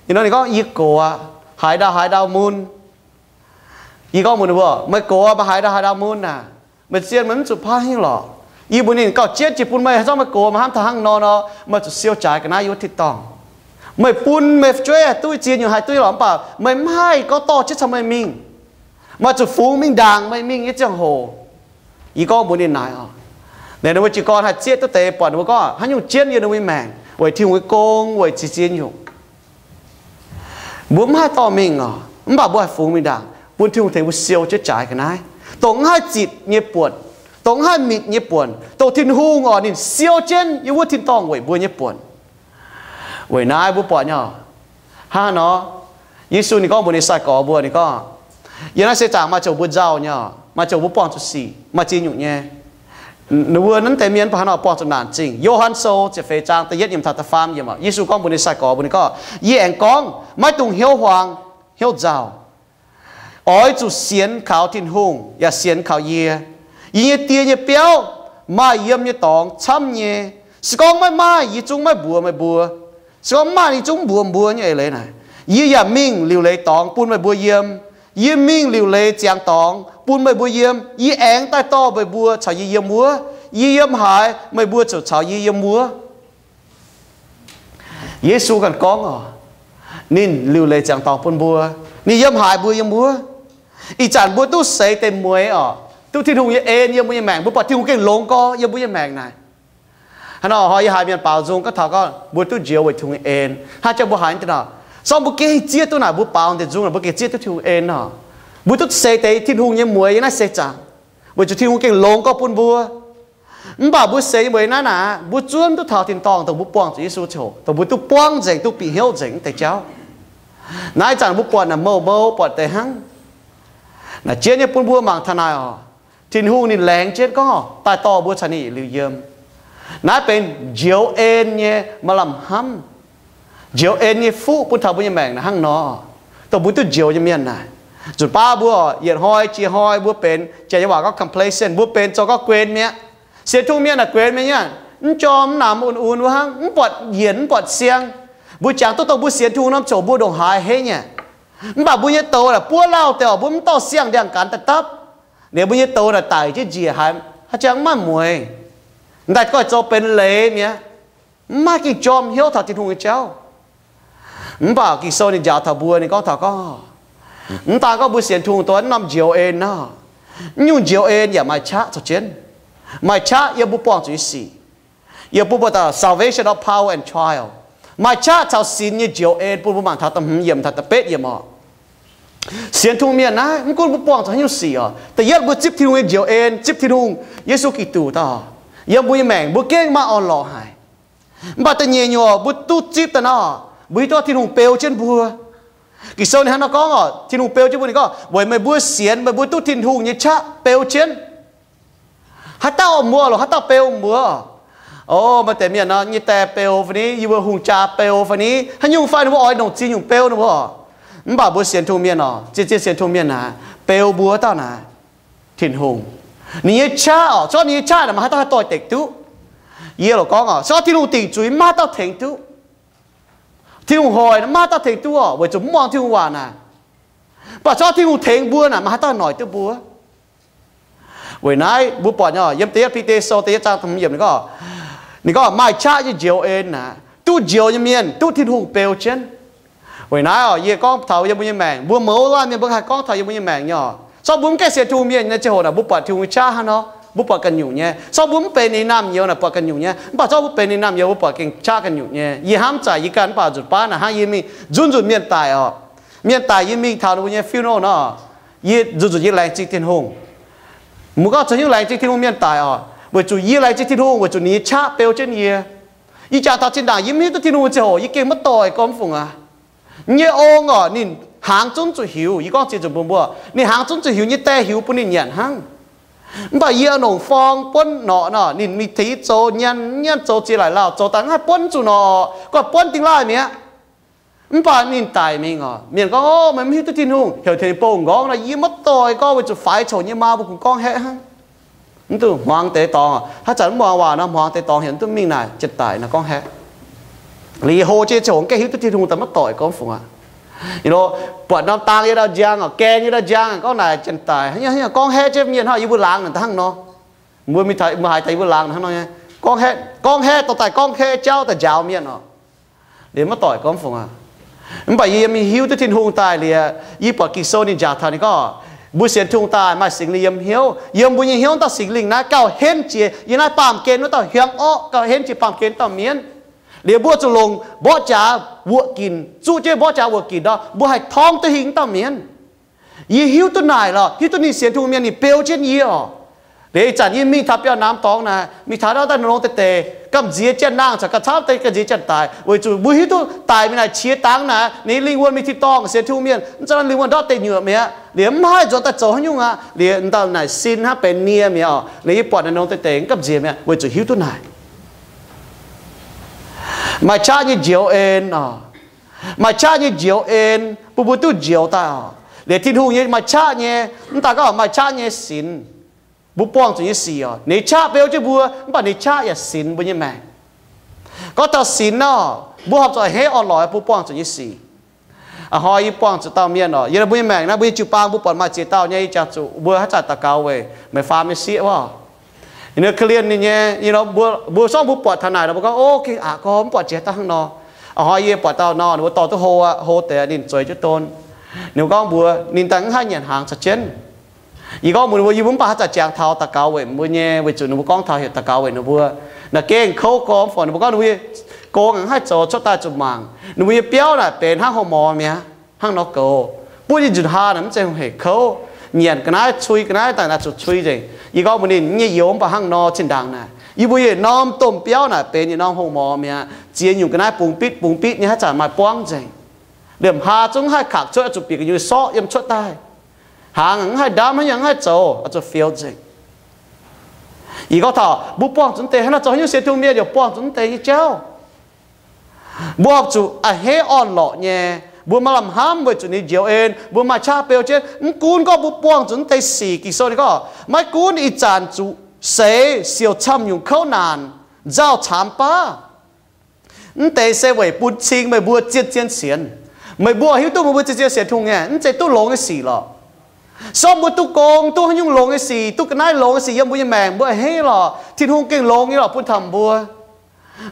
ninh gorngv yie gox aqv, haaix ndau haaix ndau mun. Yie gorngv mbuox ninh mbuo, meih gox aqv, meih haaix ndau haaix ndau mun aac, meih zien meih mv zuqc paaiv hingv lorqc. Yie mbuox ninh gauh jienv jiex bun meih, haaix zanc meih gox meih hnamv taux hnangv nor nor, meih zuqc siou jaaix ga'naaiv yiem wuov tin-dorngh. Meih bun meih fu'jueiv duqv ziex nyungc haih duqv lorqc, mv baac meih mv haih gorngv dorh jienv caux meih mingh. Meih zuqc fungx mingh ndaangc meih mingh nyei ziangh hoc. Yie gorngv mbuox ninh naaic oc. Naaic ninh mbuo jiez gorn haih zieqv duqv deix buatc ninh mbuo gorngv haaix nyungc jienv yiem ninh mbuo nyei maengc weic Tin-Hungh nyei gong weic ziex ziex nyungc. Mbuo mv haih dorh mingh oc, mv baac mbuo haih fungx mingh ndaangc bun Tin-Hungh tengx mbuo siou jienv jaaix ga'naaiv, dongh mv haih zitc nyei buonc, dongh mv haih mitc nyei buonc, dongh Tin-Hungh oc ninh siou jienv yiem wuov tin-dorngh weic mbuo nyei buonc. Weic naaiv mbuo buatc nyei oc, hnangv haaix nor, Yesu ninh gorngv mbuox ninh sai-gorx mbuo, ninh gorngv, yiem naaiv seix zaangc maaih zouc mbuo nzauh nyei oc, maaih zouc mbuo buangh zuqc sic, maaih ziex nyungc nyei. Ninh mbuo naaiv deix mienh mv baac hnangv nor buangh zuqc naanc zingh. Yo^han Sou ziepc feix zaang da'yietv yiemc taux da'faam yiemc oc, Yesu gorngv mbuox ninh sai-gorx mbuo, ninh gorngv, yie aengx gorngv, maiv dungx hnyouv huaang hnyouv nzauh. Oix zuqc sienx kaux Tin-Hungh yaac sienx kaux yie. Yie nyei Die nyei biauv maaih yiem nyei dorngx camv nyei. Se gorngv maiv maaih, yie zungv maiv mbuox meih mbuo. Se gorngv maaih, yie zungv mbuox mbuo nyei eix leiz naaic. Yie yaac mingh liuc leiz dorngx bun meih mbuo yiem. Yie mingh liuc leiz ziangx dorngx bun meih mbuo yiem. Yie aengx daaih dorh meih mbuo caux yie yiem wuov. Yie yiem haaix, meih mbuo ziouc caux yie yiem wuov. Yesu ganh gorngv oc, ninh liuc leiz ziangx dorngx bun mbuo, ninh yiem haaix mbuo yiem wuov. Ih zanc mbuo duqv seix deix mueix oc, duqv Tin-Hungh nyei en yiem mbuo nyei maengc, mbuo buatc Tin-Hungh gengh longx gorx yiem mbuo nyei maengc naaic. Hnangv nor hnoi yie haiz mienh baaux nzung gorngv taux gorngv mbuo duqv njoux weic Tin-Hungh nyei en, hnangv jangx mbuo haiz nyei deix nor, zorqv mbuo gengh zieqv duqv naaic, mbuo baaux deix nzung naaic mbuo gengh zieqv duqv Tin-Hungh en nor. Mbuo duqv seix deix Tin-Hungh nyei mueix yiem naaiv seix zaangc, weic zuqc Tin-Hungh gengh longx gorx bun mbuo. Mv baac mbuo seix mueix naaiv naaic, mbuo zuov duqv taux tin-dorngh dongh mbuo buangh zuqc Yesu ziangh hoc, dongh mbuo duqv buangv nzengc, duqv bieqc hnyouv nzengc deix jauv. Naaiv zanc mbuo buatc naaic mouc mouc buatc deix hnangv. Naaic jienv nyei bun mbuo mangc taux naaic oc, Tin-Hungh ninh laengz jienv gorngv daaih dorh mbuo caux ninh yietc liuz yiem. Naaiv benx njoux en nyei maaih lamh hnamv, njoux en nyei fuqv bun taux mbuo nyei maengc naaic hnangv nor. Dongh mbuo duqv njoux nyei mienh naaic, nzunc baav mbuo yietc hnoi jiex hnoi mbuo benx, janx nyei waac gorngv complacent, mbuo benx zoux gorngv guen mi'aqv. Sienx Tin-Hungh mienh naaic guen mienh nyei, mv jorm mv namx un-un wuov hnangv, mv buatc yienc mv buatc siang. Mbuo jangx duqv dongh mbuo sienx Tin-Hungh norm ziouc mbuo ndongc haaix henv nyei. Mv baac mbuo nyei douz naaic buov lauh deix oc, mbuo mv dorh siang-ndiangx-gaanx daaih dapv. Liuz mbuo nyei douz naaic daic jienv njiec haic, haaix jangx mv maaih mueix. Daaih goiv zoux benx leiz mi'aqv. Mv maaih ging-jorm hnyouv taux Tin-Hungh nyei jauv. Mv baac Ging-Sou ninh njaaux taux mbuo, ninh gorngv taux gorngv, mv daan gorngv mbuo sienx Tin-Hungh dongh wuov norm njoux en nor, mv nyungc njoux en yaac maaih qaqv caux jienv. Maaih qaqv yiem mbuo buangh zuqc nyei sic. Yiem mbuo mbuox daaih salvation of power and trial. Maaih qaqv caux sinx nyei njoux en, bun mbuo mangc taux da'hmz yiemc taux da'betv yiemc oc. Sienx Tin-Hungh mienh naaiv, mv gunv mbuo buangh zuqc haaix nyungc sic oc, da'yietv mbuo zipv Tin-Hungh nyei njoux en, zipv Tin-Hungh, Yesu Giduc daaih, yiem mbuo nyei maengc mbuo gengh maaih orn-lorqc haic. Mv baac da'nyeic nyungc mbuo duqv zipv daaih nor, mbuo hiuv duqv Tin-Hungh beu jienv mbuo. Ging-Sou ninh hnangv nor gorngv oc, Tin-Hungh beu jienv mbuo, ninh gorngv, weic meih mbuo sienx, meih mbuo duqv Tin-Hungh nyei qaqv beu jienv. Haaix dauh mbuo lorqc, haaix dauh beu mbuo? O, maaih deix mienh nor, nyei die beu fai ni, yie mbuo hungh jaa beu fai ni, haaix nyungc fai ninh mbuo oix longc ziex nyungc beu ninh mbuo. Mv baac mbuo sienx Tin-Hungh mienh oc, zien-zien sienx Tin-Hungh mienh naaic, beu mbuo dauh naaic, Tin-Hungh. Ninh nyei qaqv oc, se gorngv ninh nyei qaqv naaic, maiv haaix dauh haih doix-dekc duqv. Yie lorqc gorngv oc, se gorngv Tin-Hungh dingc zuiz, maiv haaix dauh tengx duqv. Tin-Hungh hoic, maiv haaix dauh tengx duqv oc, weic zuqc mv muangx Tin-Hungh waac naaic. Mv baac se gorngv Tin-Hungh tengx mbuo naaic, maiv haaix dauh noic duqv mbuo. Weic naaiv mbuo buatc nyei, yiem da'yietv Bide Sou da'yietv zaang da'hmz yiemc ninh gorngv, ninh gorngv maaih qaqv nyei njoux en naaic, duqv njoux nyei mienh duqv Tin-Hungh beu jienv. Weic naaiv oc, yie gorngv taux yiem mbuo nyei maengc, mbuo mouz laanh mienh mbuo haih gorngv taux yiem mbuo nyei maengc nyei oc. Se gorngv mbuo mv gaengh sienx Tin-Hungh mienh nyei ziangh hoc naaic, mbuo buatc Tin-Hungh nyei qaqv hnangv nor, mbuo buatc ganh nyungc nyei. Se gorngv mbuo mv benx ninh nyei naamh nyouz naaic, buatc ganh nyungc nyei. Mv baac se gorngv mbuo benx ninh nyei naamh nyouz, mbuo buatc gengh qaqv ganh nyungc nyei. Yie hnamv zanc yie ganh mv baac nzunc baav naaic hnangv yie mingh nzunc nzunc mienh daic oc. Mienh daic yie mingh taux ninh mbuo nyei funeral nor, yie nzunc nzunc yie laengz zingh Tin-Hungh. Mbuo gorngv zoux haaix nyungc laengz zingh Tin-Hungh mienh daic oc? Weic zuqc yie laengz zingh Tin-Hungh weic zuqc ninh nyei qaqv beu jienv yie. Yie jangx taux zinh ndaangc yie mv hiuv duqv Tin-Hungh nyei ziangh hoc, yie gengh maiv doic gorngv mv fungc aqv. Yie nyei ong oc, ninh hnaangx zunv zuqc hiuv. Yie gorngv ziex nzunc bun mbuo, ninh hnaangx zunv zuqc hiuv, nyei die hiuv bun ninh nyanc hnangv. Mv baac yie oix longc forng buonv norqc nor, ninh mingh tengx yie zoux nyanc, nyanc zoux ziex laaic lauh, zoux daaih mv haih buonv zuqc norqc, gorngv buonv dingh laaih mi'aqv. Mv baac ninh daic mingh oc, mienh gorngv, O, meih mv hiuv duqv Tin-Hungh. Heuc tengx bou nqorngv nor, yie maiv doic gorngv, weic zuqc faix coc nyei maa mbuo kungx gorngv haeqv hnangv. Mv duqv hmuangx deix dorngx, haaix zanc mv muangx waac nor, hmuangx deix dorngx heuc mv duqv mingh naaic, janx-daic nor gorngv haeqv. Liuz yie hlo jienv ziangh hoc mv gaengh hiuv duqv Tin-Hungh daaih maiv doic gorngv mv fungc aqv. Buatc norm dang yie ndau nziang oc, gaeng yie ndau nziang, gorngv naaic janx-daic, gorngv haeqv jienv mienh hnangv yie mbuo laangz naaic hnangv nor. Mbuo mingh taux, mbuo haiz daaih yie mbuo laangz hnangv nor nyei, gorngv haeqv, gorngv haeqv dorh daaih gorngv haeqv jauv daaih njaaux mienh oc. Liuz maiv doic gorngv mv fungc aqv. Mv baac yie yiem hiuv duqv Tin-Hungh daaih liuz, yie buatc Ging-Sou ninh njaaux taux ninh gorngv, mbuo sienx Tin-Hungh daaih maaih Singx Lingh yiem hnyouv. Yiem mbuo nyei hnyouv dauh Singx Lingh naaiv gauh henv jiex yiem naaiv baamh gen wuov dauh hiuang orqv, gauh henv jiex baamh gen dauh mienv. Liuz mbuo zuqc longc mborqv jaax wuoqc ginc, zuqv jienv mborqv jaax wuoqc ginc nor, mbuo haih torngv duqv hingh dauh mienv. Yie hiuv duqv naaic lorqc, hiuv duqv ninh sienx Tin-Hungh mienh ninh beu jienv yie oc. Liuz ih zanc yie mingh taux biauv-namx dorngx naaic, mingh taux ndau daaih nongx deix deix, gamh nziex janx-naang caux gamh camv deix gamh nziex janx-daic, weic zuqc mbuo hiuv duqv daic mingh naaic qiex dangx naaic, ninh lingh wuonh mingh tin-dorngh sienx Tin-Hungh mienh, mv zauh lingh wuonh ndortv deix nyuoqc mi'aqv. Liuz mv haih nzuonx daaih zoux haaix nyungc aqv. Liuz ndau naaic sin hnangv benx nie mi'aqv oc. Liuz yie buatc naaiv nongx deix deix mv gamh nziex mi'aqv, weic zuqc hiuv duqv naaic. Maaih qaqv nyei njoux en oc. Maaih qaqv nyei njoux en bun mbuo duqv njoux daaih oc. Liuz Tin-Hungh nyei maaih qaqv nyei, mv daaih gorngv maaih qaqv nyei sinx. Mbuo buangh zuqc nyei sic oc, ninh qaqv beu jienv mbuo, mv baac ninh qaqv yaac sinx mbuo nyei maengc. Gorngv taux sinx nor, mbuo horpc zuqc a'hneiv orn-lorqc mbuo buangh zuqc nyei sic. A'hnoi yie buangh zuqc dauh mienh oc, yiem mbuo nyei maengc naaiv, mbuo nyei jiu-baang mbuo buatc maaih ziex dauh nyei, yie jangx zuqc mbuo haaix zanc daux gaux weic meih faam nyei sieqv wuov. Ninh korv-lienh ninh nyei, mbuo, mbuo sorngv mbuo buatc taux naaic nor, mbuo gorngv, O, gengh aqc gorx, mv buatc jiex daaih hnangv nor. A'hnoi yie buatc dauh nor, ninh mbuo dorh duqv hlo aqv, hlo deix ninh zueiz jienv don. Ninh mbuo gorngv mbuox ninh daaih mv haih nyanc hnaangx caux jienv. Yie gorngv mbuox ninh mbuo, yie mbuo mv baac haaix zanc jangx taux daux gaux weic mbuo nyei, weic zuqc ninh mbuo gorngv taux heuc daux gaux weic ninh mbuo. Naaiv gengh kouv gormx fai ninh mbuo gorngv ninh mbuo nyei gong a'hneiv zoux cuotv daaih zuqc mangc. Ninh mbuo nyei biauv naaic benx hnangv hlo morz mi'aqv, hnangv nor goux. Buov nyei nzunc haa naaic mv zeiz hungh heic kouv. Nyanc ga'naaiv cui ga'naaiv daaih naaic zuqc cui nzengc. Yie gorngv mbuox ninh, nyei youz mv baac hnangv nor zinh ndaangc naaic, yie mbuo yietc norm domh biauv naaic benx yietc norm hlo morz mi'aqv. Ziex nyungc ga'naaiv bungx bitv bungx bitv nyei, haaix zanc maaih buangv nzengc. Liemh haa zungv haih kangx cuotv, zuqc bieqc gu'nyuoz sorqv yiem cuotv daaih. Hnaangx mv haih ndamv, haaix nyungc mv haih zoux, zuqc fioux nzengc. Yie gorngv taux mbuo buangh zuqc deix hnangv naaiv zoux haaix nyungc sienx Tin-Hungh mienh yaac buangh zuqc deix nyei jauv. Mbuo horpc zuqc a'hneiv orn-lorqc nyei. Mbuo maaih lamh hnamv weic zuqc ninh njoux en, mbuo maaih qaqv beu jienv. Mv gunv gorngv mbuo buangh zuqc deix sic, Ging-Sou ninh gorngv, maiv gunv ih zanc zuqc seix siouc camv nyungc kouv naanc, nzauh caamx baav. Mv deix se weic bun cing meih mbuo zien-zien sienx. Meih mbuo hiuv duqv meih mbuo zien-zien sienx Tin-Hungh nyei, mv zeiz duqv longx nyei sic lorqc. Sortv mbuo duqv gong, duqv haaix nyungc longx nyei sic, duqv ga'naaiv longx nyei sic yiem mbuo nyei maengc, mbuo a'hneiv lorqc, Tin-Hungh gengh longx nyei lorqc bun taux mbuo.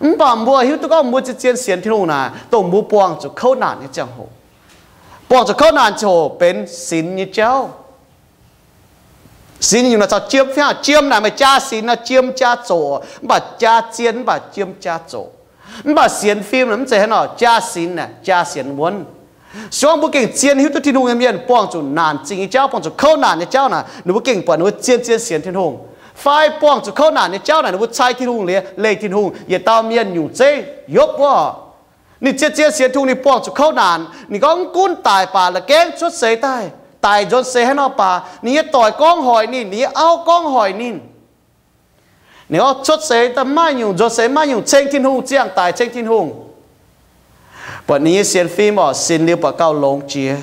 Mv baac mbuo hiuv duqv gorngv mbuo zien-zien sienx Tin-Hungh naaic, dongh mbuo buangh zuqc kouv naanc nyei ziangh hoc. Buangh zuqc kouv naanc ziangh hoc benx sinx nyei jauv. Sinx nyungc naaic caux jiem fih hnangv. Jiem naaic meih jaa sinx nor, jiem jaa zoqc, mv baac jaa zien mv baac jiem jaa zoqc. Mv baac sienx fim naaic mv zeiz hnangv nor, jaa sinx naaic jaa sienx wuonv. Se gorngv mbuo gengh zien hiuv duqv Tin-Hungh nyei mienh buangh zuqc naanc zingh nyei jauv, buangh zuqc kouv naanc nyei jauv naaic, ninh mbuo gengh buatc ninh mbuo zien-zien sienx Tin-Hungh. Fai buangh zuqc kouv naanc nyei jauv naaic, ninh mbuo cai Tin-Hungh liuz, leih Tin-Hungh yietc dauh mienh nyungc zeiv Yopv wuov. Ninh zien-zien sienx Tin-Hungh, ninh buangh zuqc kouv naanc. Ninh gorngv mv gunv daic baac la'gaengh cuotv seix daaih, daic nzuonx seix haaix nor baac, ninh nyei doic gorngv hoic ninh, ninh nyei auv gorngv hoic ninh. Ninh gorngv cuotv seix daaih maiv nyungc, nzuonx seix maiv nyungc, ceng Tin-Hungh, ziangh daic ceng Tin-Hungh. Buatc ninh nyei sienx fim orqc, sinx liuz buatc gauh longx jiex.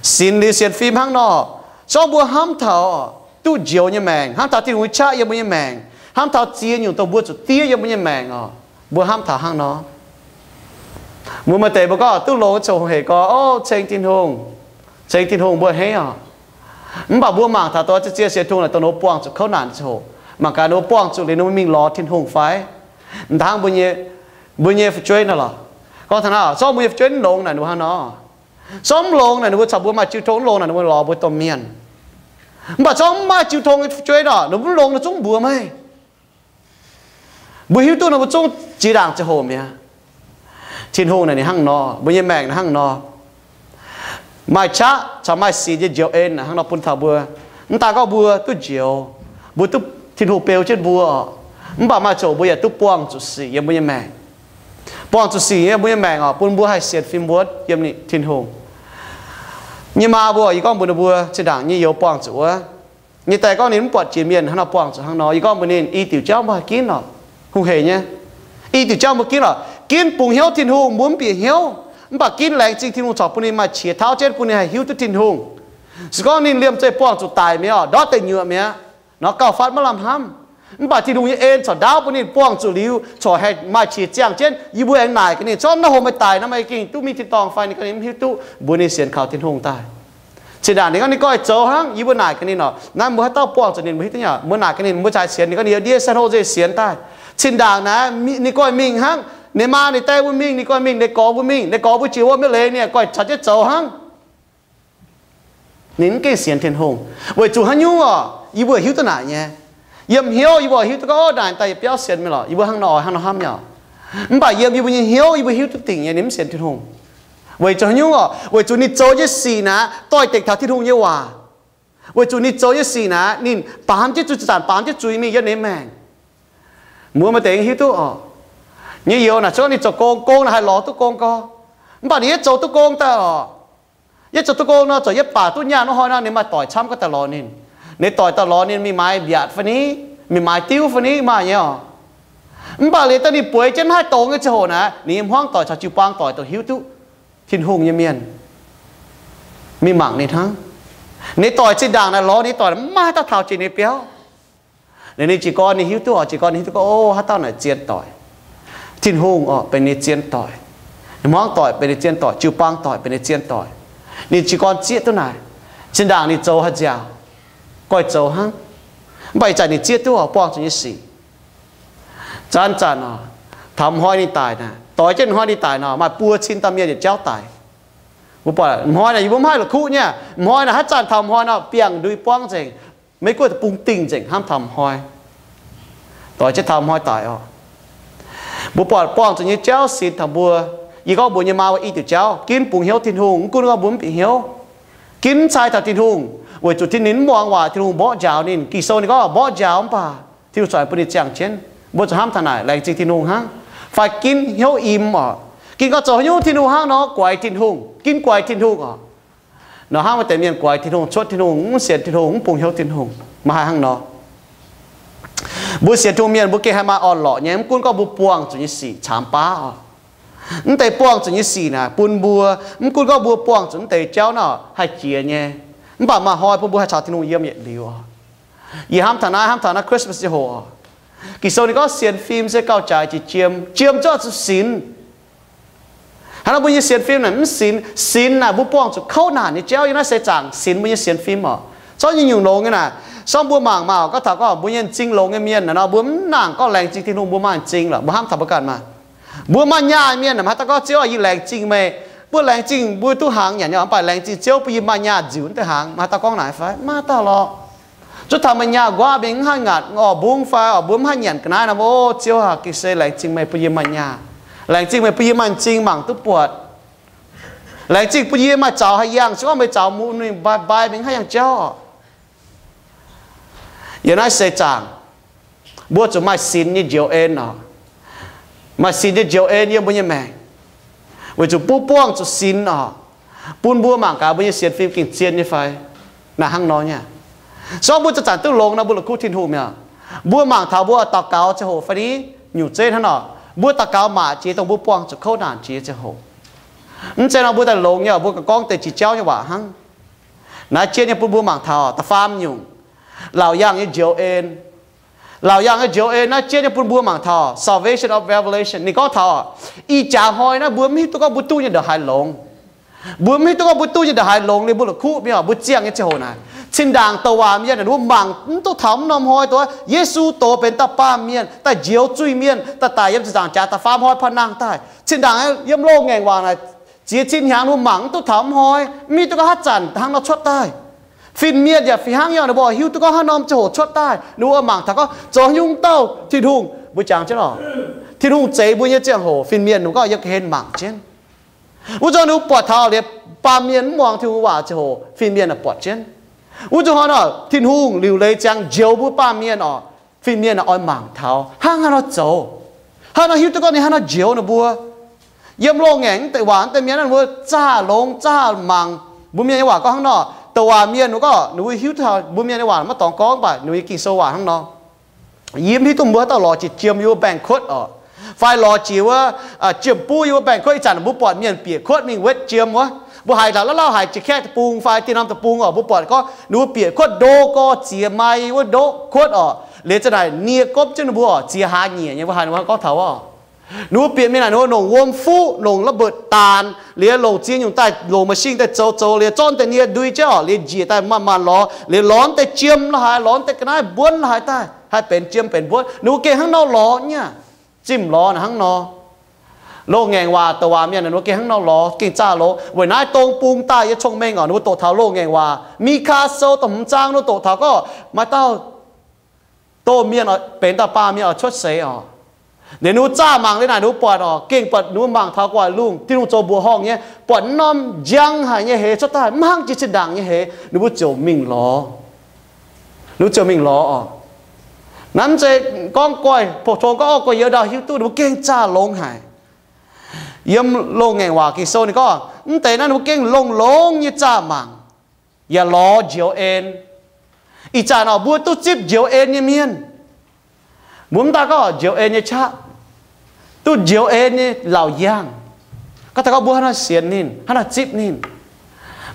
Sinx liuz sienx fim hnangv nor, se gorngv mbuo hnamv taux duqv njoux nyei maengc, hnamv taux Tin-Hungh nyei qaqv yiem mbuo nyei maengc, hnamv taux ziex nyungc dongh mbuo zuqc diev yiem mbuo nyei maengc orqc, mbuo hnamv taux hnangv nor. Mbuo maaih deix mbuo gorngv duqv longx ziangh hoc hec gorngv, o, ceng Tin-Hungh, ceng Tin-Hungh mbuo hneiv orqc. Mv baac mbuo mangc taux dongh zien-zien sienx Tin-Hungh naaic dongh ninh mbuo buangh zuqc kouv naanc ziangh hoc, mangc gaax ninh mbuo buangh zuqc liuz ninh mbuo mingh lorz Tin-Hungh fai? Mv dangh mbuo nyei, mbuo nyei fu'jueiv nor lorqc. Gorngv taux naaiv, se gorngv mbuo nyei fu'jueiv mv longx naaic ninh mbuo hnangv nor? Se gorngv mv longx naaic ninh mbuo caux mbuo maaih jiu tong, mv longx naaic ninh mbuo lorz mbuo domh mienh. Mv baac se gorngv mv maaih jiu tong nyei fu'jueiv nor, ninh mbuo mv longx ninh zungv mbuox meih. Mbuo hiuv duqv nor mbuo zungv jiex ndaangc ziangh hoc mi'aqv. Tin-Hungh naaic ninh hnangv nor, mbuo nyei maengc naaic hnangv nor. Maaih qaqv caux maaih sinx nyei njoux en naaic hnangv nor bun taux mbuo. Mv daaih gorngv mbuo duqv njoux, mbuo duqv Tin-Hungh beu jienv mbuo orqc, mv baac maaih ziangh hoc mbuo yaac duqv buangh zuqc sic yiem mbuo nyei maengc. Buangh zuqc sic yiem mbuo nyei maengc orqc, bun mbuo haih sienx fim wuonv yiem Tin-Hungh nyei maa mbuo. Yie gorngv mbuox ninh mbuo, zinh ndaangc nyei youz buangh zuqc wuov, nyei daaih gorngv ninh mv buatc jiex mienh hnangv nor buangh zuqc hnangv nor. Yie gorngv mbuox ninh, i diuc jauv mbuo haih ginv orqc, hungh hec nyei. I diuc jauv mbuo ginv orqc, ginv bungx hnyouv Tin-Hungh, mbuo mv bieqc hnyouv, mv baac ginv laengz zingh Tin-Hungh corc bun ninh maaih qiex tauv jienv, bun ninh haih hiuv duqv Tin-Hungh. Se gorngv ninh liemh zeih buangh zuqc daic mi'aqv orqc, ndortv deic nyuoqc mi'aqv nor, gauh fatv maiv lamh hnamv. Mv baac Tin-Hungh nyei en corc ndaauv bun ninh buangh zuqc liuz, corc haih maaih qiex ziangh jienv, yie mbuo aengx naaic gaax ninh, se gorngv naaiv hoc meih daic nor, meih gengh duqv mingh tin dorngh fai? Ninh gorngv ninh mv hiuv duqv, mbuox ninh sienx kaux Tin-Hungh daaih. Cin-ndaangc ninh gorngv ninh goiv zoux hnangv, yie mbuo naaic gaax ninh orqc, naaiv mbuo haaix dauh buangh zuqc ninh, mbuo hiuv duqv nyei. Mbuo naaic gaax ninh, mbuo cai sienx, ninh gorngv ninh yiem ndiev San Jose sienx daaih. Cin-ndaangc naaiv ninh goiv mingh hnangv, ninh maa ninh die mbuo mingh, ninh goiv mingh, ninh gorx mbuo mingh, ninh gorx mbuo jiex wuom nyei leiz ninh goiv caux jienv zoux hnangv. Ninh mv gengh sienx Tin-Hungh. Weic zuqc haaix nyungc orqc? Yie mbuo hiuv duqv naaic nyei. Yiem hnyouv yie mbuo hiuv duqv gorngv, o, naaic daaih yietc biauv sienx mingh lorqc, yie mbuo hnangv nor oix, hnangv nor hnamv nyei orqc. Mv baac yiem yie mbuo nyei hnyouv yie mbuo hiuv duqv dingc nyei ninh mv sienx Tin-Hungh. Weic zuqc haaix nyungc orqc? Weic zuqc ninh zoux nyei sic naaic doix-dekc taux Tin-Hungh nyei waac. Weic zuqc ninh zoux nyei sic naaic ninh baamz jienv zuiz, zanc-zanc baamz jienv zuiz mingh yiem ninh maengc. Mbuo maaih deix hiuv duqv orqc, nyei youz naaic, se gorngv ninh zoux gong, gong naaic haih lorz duqv gong gorx, mv baac ninh yaac zoux duqv gong daaih orqc. Yaac zoux duqv gong nor, zoux yietc baac duqv nyaanh wuov hnoi nor, ninh maaih doic camv gorngv daaih lorz ninh. Ninh doic daaih lorz ninh mingh maaiz mbiaatc fai ni, mingh maaiz diuv fai ni, maaih nyei orqc. Mv baac liuz daaih ninh bueix jienv maiv haih dongz nyei ziangh hoc naaic, ninh nyei hmuangv doic caux jiu-baang doic dongh hiuv duqv Tin-Hungh nyei mienh mingh mangc ninh hnangv. Ninh doic zinh ndaangc naaic lorz ninh doic maiv maaih haaix dauh taux jiex ninh biauv. Ninh, ninh jiez gorn ninh hiuv duqv orqc, jiez gorn ninh hiuv duqv gorngv, o, haaix dauh naaic zien doic. Tin-Hungh orqc benx ninh zien doic. Ninh hmuangv doic benx ninh zien doic, jiu-baang doic benx ninh zien doic. Ninh jiez gorn zieqv duqv naaic, zinh ndaangc ninh zoux haaix nziaauc, goiv zoux hnangv. Mv baac ih zanc ninh zieqv duqv orqc, buangh zuqc nyei sic. Zanc-zanc orqc, taux m'hnoi ninh daic naaic, doix jienv m'hnoi ninh daic nor, maaih buo cin dauh mienh yietc jauv daic. Mbuo buatc m'hnoi naaic yie mbuo mv haih la'kuqv nyei. M'hnoi naaic haaix zanc taux m'hnoi nor biangh ndui buangv nzengc, Mei-Guoqv deic-bung dingh nzengc hnamv taux m'hnoi. Doix jienv taux m'hnoi daic orqc. Mbuo buatc buangh zuqc nyei jauv sinx taux mbuo. Yie gorngv mbuox nyei maa wuov i diuc jauv, ginv bungx hnyouv Tin-Hungh, mv gunv gorngv mbuo mv bieqc hnyouv. Ginv cai taux Tin-Hungh, weic zuqc Tin, ninh mv muangx waac, Tin-Hungh mborqv njaaux ninh. Ging-Sou ninh gorngv mborqv njaaux mv baac Tin-Hungh corc bun ninh ziangh jienv. Mbuo zuqc hnamv taux naaic, laengz zingh Tin-Hungh hnangv. Fai ginv hnyouv im orqc. Ginv gorngv zoux haaix nyungc Tin-Hungh hnangv nor, guaix Tin-Hungh, ginv guaix Tin-Hungh orqc. Nor hnangv maaih deix mienh guaix Tin-Hungh, cuotv Tin-Hungh, mv sienx Tin-Hungh, mv bungx hnyouv Tin-Hungh, maiv haih hnangv nor. Mbuo sienx Tin-Hungh mienh mbuo gengh haih maaih orn-lorqc nyei, mv gunv gorngv mbuo buangh zuqc nyei sic caamx baav orqc. Mv deix buangh zuqc nyei sic naaic bun mbuo, mv gunv gorngv mbuo buangh zuqc mv deix jauv nor haih jiex nyei, mv baac maaih hnoi bun mbuo haih caux Tin-Hungh yiem yietc liuz orqc. Yie hnamv taux naaiv, hnamv taux naaiv Christmas nyei hoc orqc. Ging-Sou ninh gorngv sienx fim se gauh jaaix jiex jiem, jiem zorqv zuqc sinx. Hnangv nor mbuo nyei sienx fim naaic mv sinx, sinx naaic mbuo buangh zuqc kouv naanc nyei jauv. Yiem naaiv seix zaangc sinx mbuo nyei sienx fim orqc, zorqv nyei nyungc longx nyei naaic. Se gorngv mbuo mangc maah, gorngv taux gorngv mbuo nyei m'zing longx nyei mienh naaic nor, mbuo mv nangc gorngv laengz zingh Tin-Hungh mbuo maaih m'zing lorqc. Mbuo hnamv taux mbuo ganh maah, mbuo maaih nyaah mienh naaic, maiv haih dauh gorngv, Ziouv aah, yie laengz zingh meih, mbuo laengz zingh mbuo duqv hnaangx nyanc nyei, mv baac laengz zingh Ziouv bun yie maaih nyaah nziux wuov deix hnaangx, maiv haih dauh gorngv naaic fai? Maiv dauh lorqc. Zuov taux maaih nyaah nquaqv mingh mv haih ngaatc orqc mbungv fai orqc mbuo mv haih nyanc ga'naaiv nor, O Ziouv aac, gengh se laengz zingh meih bun yie maaih nyaah. Laengz zingh meih bun yie maaih m'zing mangc duqv buatc. Laengz zingh bun yie maaih zaux haih yangh, se gorngv meih zaux mun mingh mbai mbai mingh mv haih yangh jauv orqc. Yiem naaiv seix zaangc mbuo zuqc maaih sinx nyei njoux en orqc. Maaih sinx nyei njoux en yiem mbuo nyei maengc, weic zuqc buov buangh zuqc sinx orqc, bun mbuo mangc gaax mbuo nyei sienx fim gengh zien nyei fai. Naaiv hnangv nor nyei. Se gorngv mbuo zanc-zanc duqv longx nor, mbuo la'kuqv Tin-Hungh mi'aqv. Mbuo mangc taux mbuo daux gaux ziangh hoc fai ni, nyungc zeiv hnangv nor, mbuo daux gaux maac jiex dongh mbuo buangh zuqc kouv naanc jiex ziangh hoc. Mv zeiz nor mbuo daaih longx nyei, mbuo gauh gorngv deix jiex jauv nyei waac hnangv. Naaiv jienv nyei bun mbuo mangc taux da'faam nyungc, laauc yaangh nyei njoux en. Laauc yaangh nyei njoux en naaiv jienv nyei bun mbuo mangc taux salvation of revelation. Ninh gorngv taux ih jaax hnoi naaiv mbuo mv hiuv duqv gorngv mbuo duqv nyei ndongc haaix longx. Mbuo mv hiuv duqv gorngv mbuo duqv nyei ndongc haaix longx liuz mbuo la'kuqv mienh, mbuo ziangh nyei ziangh hoc naaic, zinh ndaangc douc waac mienh naaic, mbuo mangc mv duqv taux mv norm hnoi dongh Yesu doz benx dauh baamh mienh daaih njoux zuiz-mienh, daaih daic yiem ziepc nzaangc jaax da'faam hnoi paav nangh daaih. Zinh ndaangc yiem loz-ngaengc waac naaic, ziex cin hnyangx mbuo mangc mv duqv taux mv hnoi, mv hiuv duqv gorngv haaix zanc hnangv nor cuotv daaih. Fin-mienh yaac fih hnangv nyei, ninh mbuo hiuv duqv gorngv haaix norm ziangh hoc cuotv daaih, ninh mbuo mangc taux gorngv zoux haaix nyungc dauh Tin-Hungh. Mbuo jangx jienv oc, Tin-Hungh zeix mbuo nyei ziangh hoc fin-mienh ninh gorngv yiem ga'hlen mangc jienv. Wuov zanc ninh mbuo buatc taux liuz, baamh mienh mv muangx Tin-Hungh waac ziangh hoc fin-mienh buatc jienv. Wuov zanc hnoi nor Tin-Hungh liuc leiz ziangx njoux mbuo baamh mienh oc, fin-mienh oix mangc taux hnangv haaix nor zoux, hnangv haaix nor hiuv duqv gorngv ninh hnangv haaix nor njoux ninh mbuo. Yiem loz-ngaengc mv deix waac mv deix mienh naaiv ninh mbuo zaah longx zaah mangc. Mbuo mienh nyei waac gorngv hnangv nor, douc waac mienh ninh gorngv ninh mbuo hiuv taux mbuo mienh nyei waac maiv dorngx gorngv, mv baac ninh mbuo Ging-Sou waac hnangv nor. Yie mv hiuv duqv mbuo haaix dauh lorz jiex jiem yiem wuov bank kuotv oc, fai lorz jiex wuov jiem-buv yiem wuov bank kuotv. Ih zanc mbuo buatc mienh bieqc kuotv mingh wetv jiem wuov, mbuo haiz taux lauh lauh haiz jiex kaeqv deic-bung fai dinh norm deic-bung oc, mbuo buatc gorngv ninh mbuo bieqc kuotv ndo gorx ziex mai wuov ndoqv kuotv oc, liuz za'naaic nie gomv jienv ninh mbuo oc, ziex hlaax nyieqc nyei. Mbuo haiz ninh mbuo gorngv taux oc, ninh mbuo bieqc mingh naaic ninh mbuo longc wuom fuqv, longc ระเบิด daanh, liuz longc ziex nyungc daaih longc มาชิน daaih zoux, zoux liuz zorqv deix nie ndui jienv oc, liuz njiec daaih maanc maanc lorz, liuz lorz deix jiem la'haaix, lorz deix ga'naaiv mbuonv la'haaix daaih haih benx jiem benx mbuonv. Ninh mbuo gengh hnangv nor lorz nyei, zimh lorz naaic hnangv nor. Loz-ngaengc waac douc waac mienh ninh mbuo gengh hnangv nor lorz, gengh zaah longx. Weic naaiv dong bung daaih yie cong-mengh oc, ninh mbuo doqc taux loz-ngaengc waac. Mikaa sou da'hmz zaang ninh mbuo doqc taux gorngv maaih dauh doh mienh benx dauh baamh mienh oix cuotv seix oc. Liuz ninh mbuo zaah mangc liuz naaic ninh mbuo buatc oc, gengh buatc ninh mbuo mangc taux gu'nguaaic lungh Tin-Hungh zoux mbuoqc horngh nyei, buatc norm njang haic nyei heix cuotv daaih, mv hnangv jiex zinh ndaangc nyei heix. Ninh mbuo ziouc mingh lorz, ninh mbuo ziouc mingh lorz oc. Naaiv mv zeiz gorngv goiv pou-tong gorngv, Orv, gorx-youz ndau hiuv duqv. Ninh mbuo gengh zaah longx haic. Yiem loz-ngaengc waac Ging-Sou ninh gorngv mv deix naaiv ninh mbuo gengh longx-longx nyei zaah mangc, yaac lorz njoux en. Ih zanc oc mbuo duqv zipv njoux en nyei mienh. Mbuo mv daaih gorngv njoux en nyei qaqv, duqv njoux en nyei laauc yaangh. Gorngv taux gorngv mbuo hnangv naaiv sienx ninh, hnangv naaiv zipv ninh.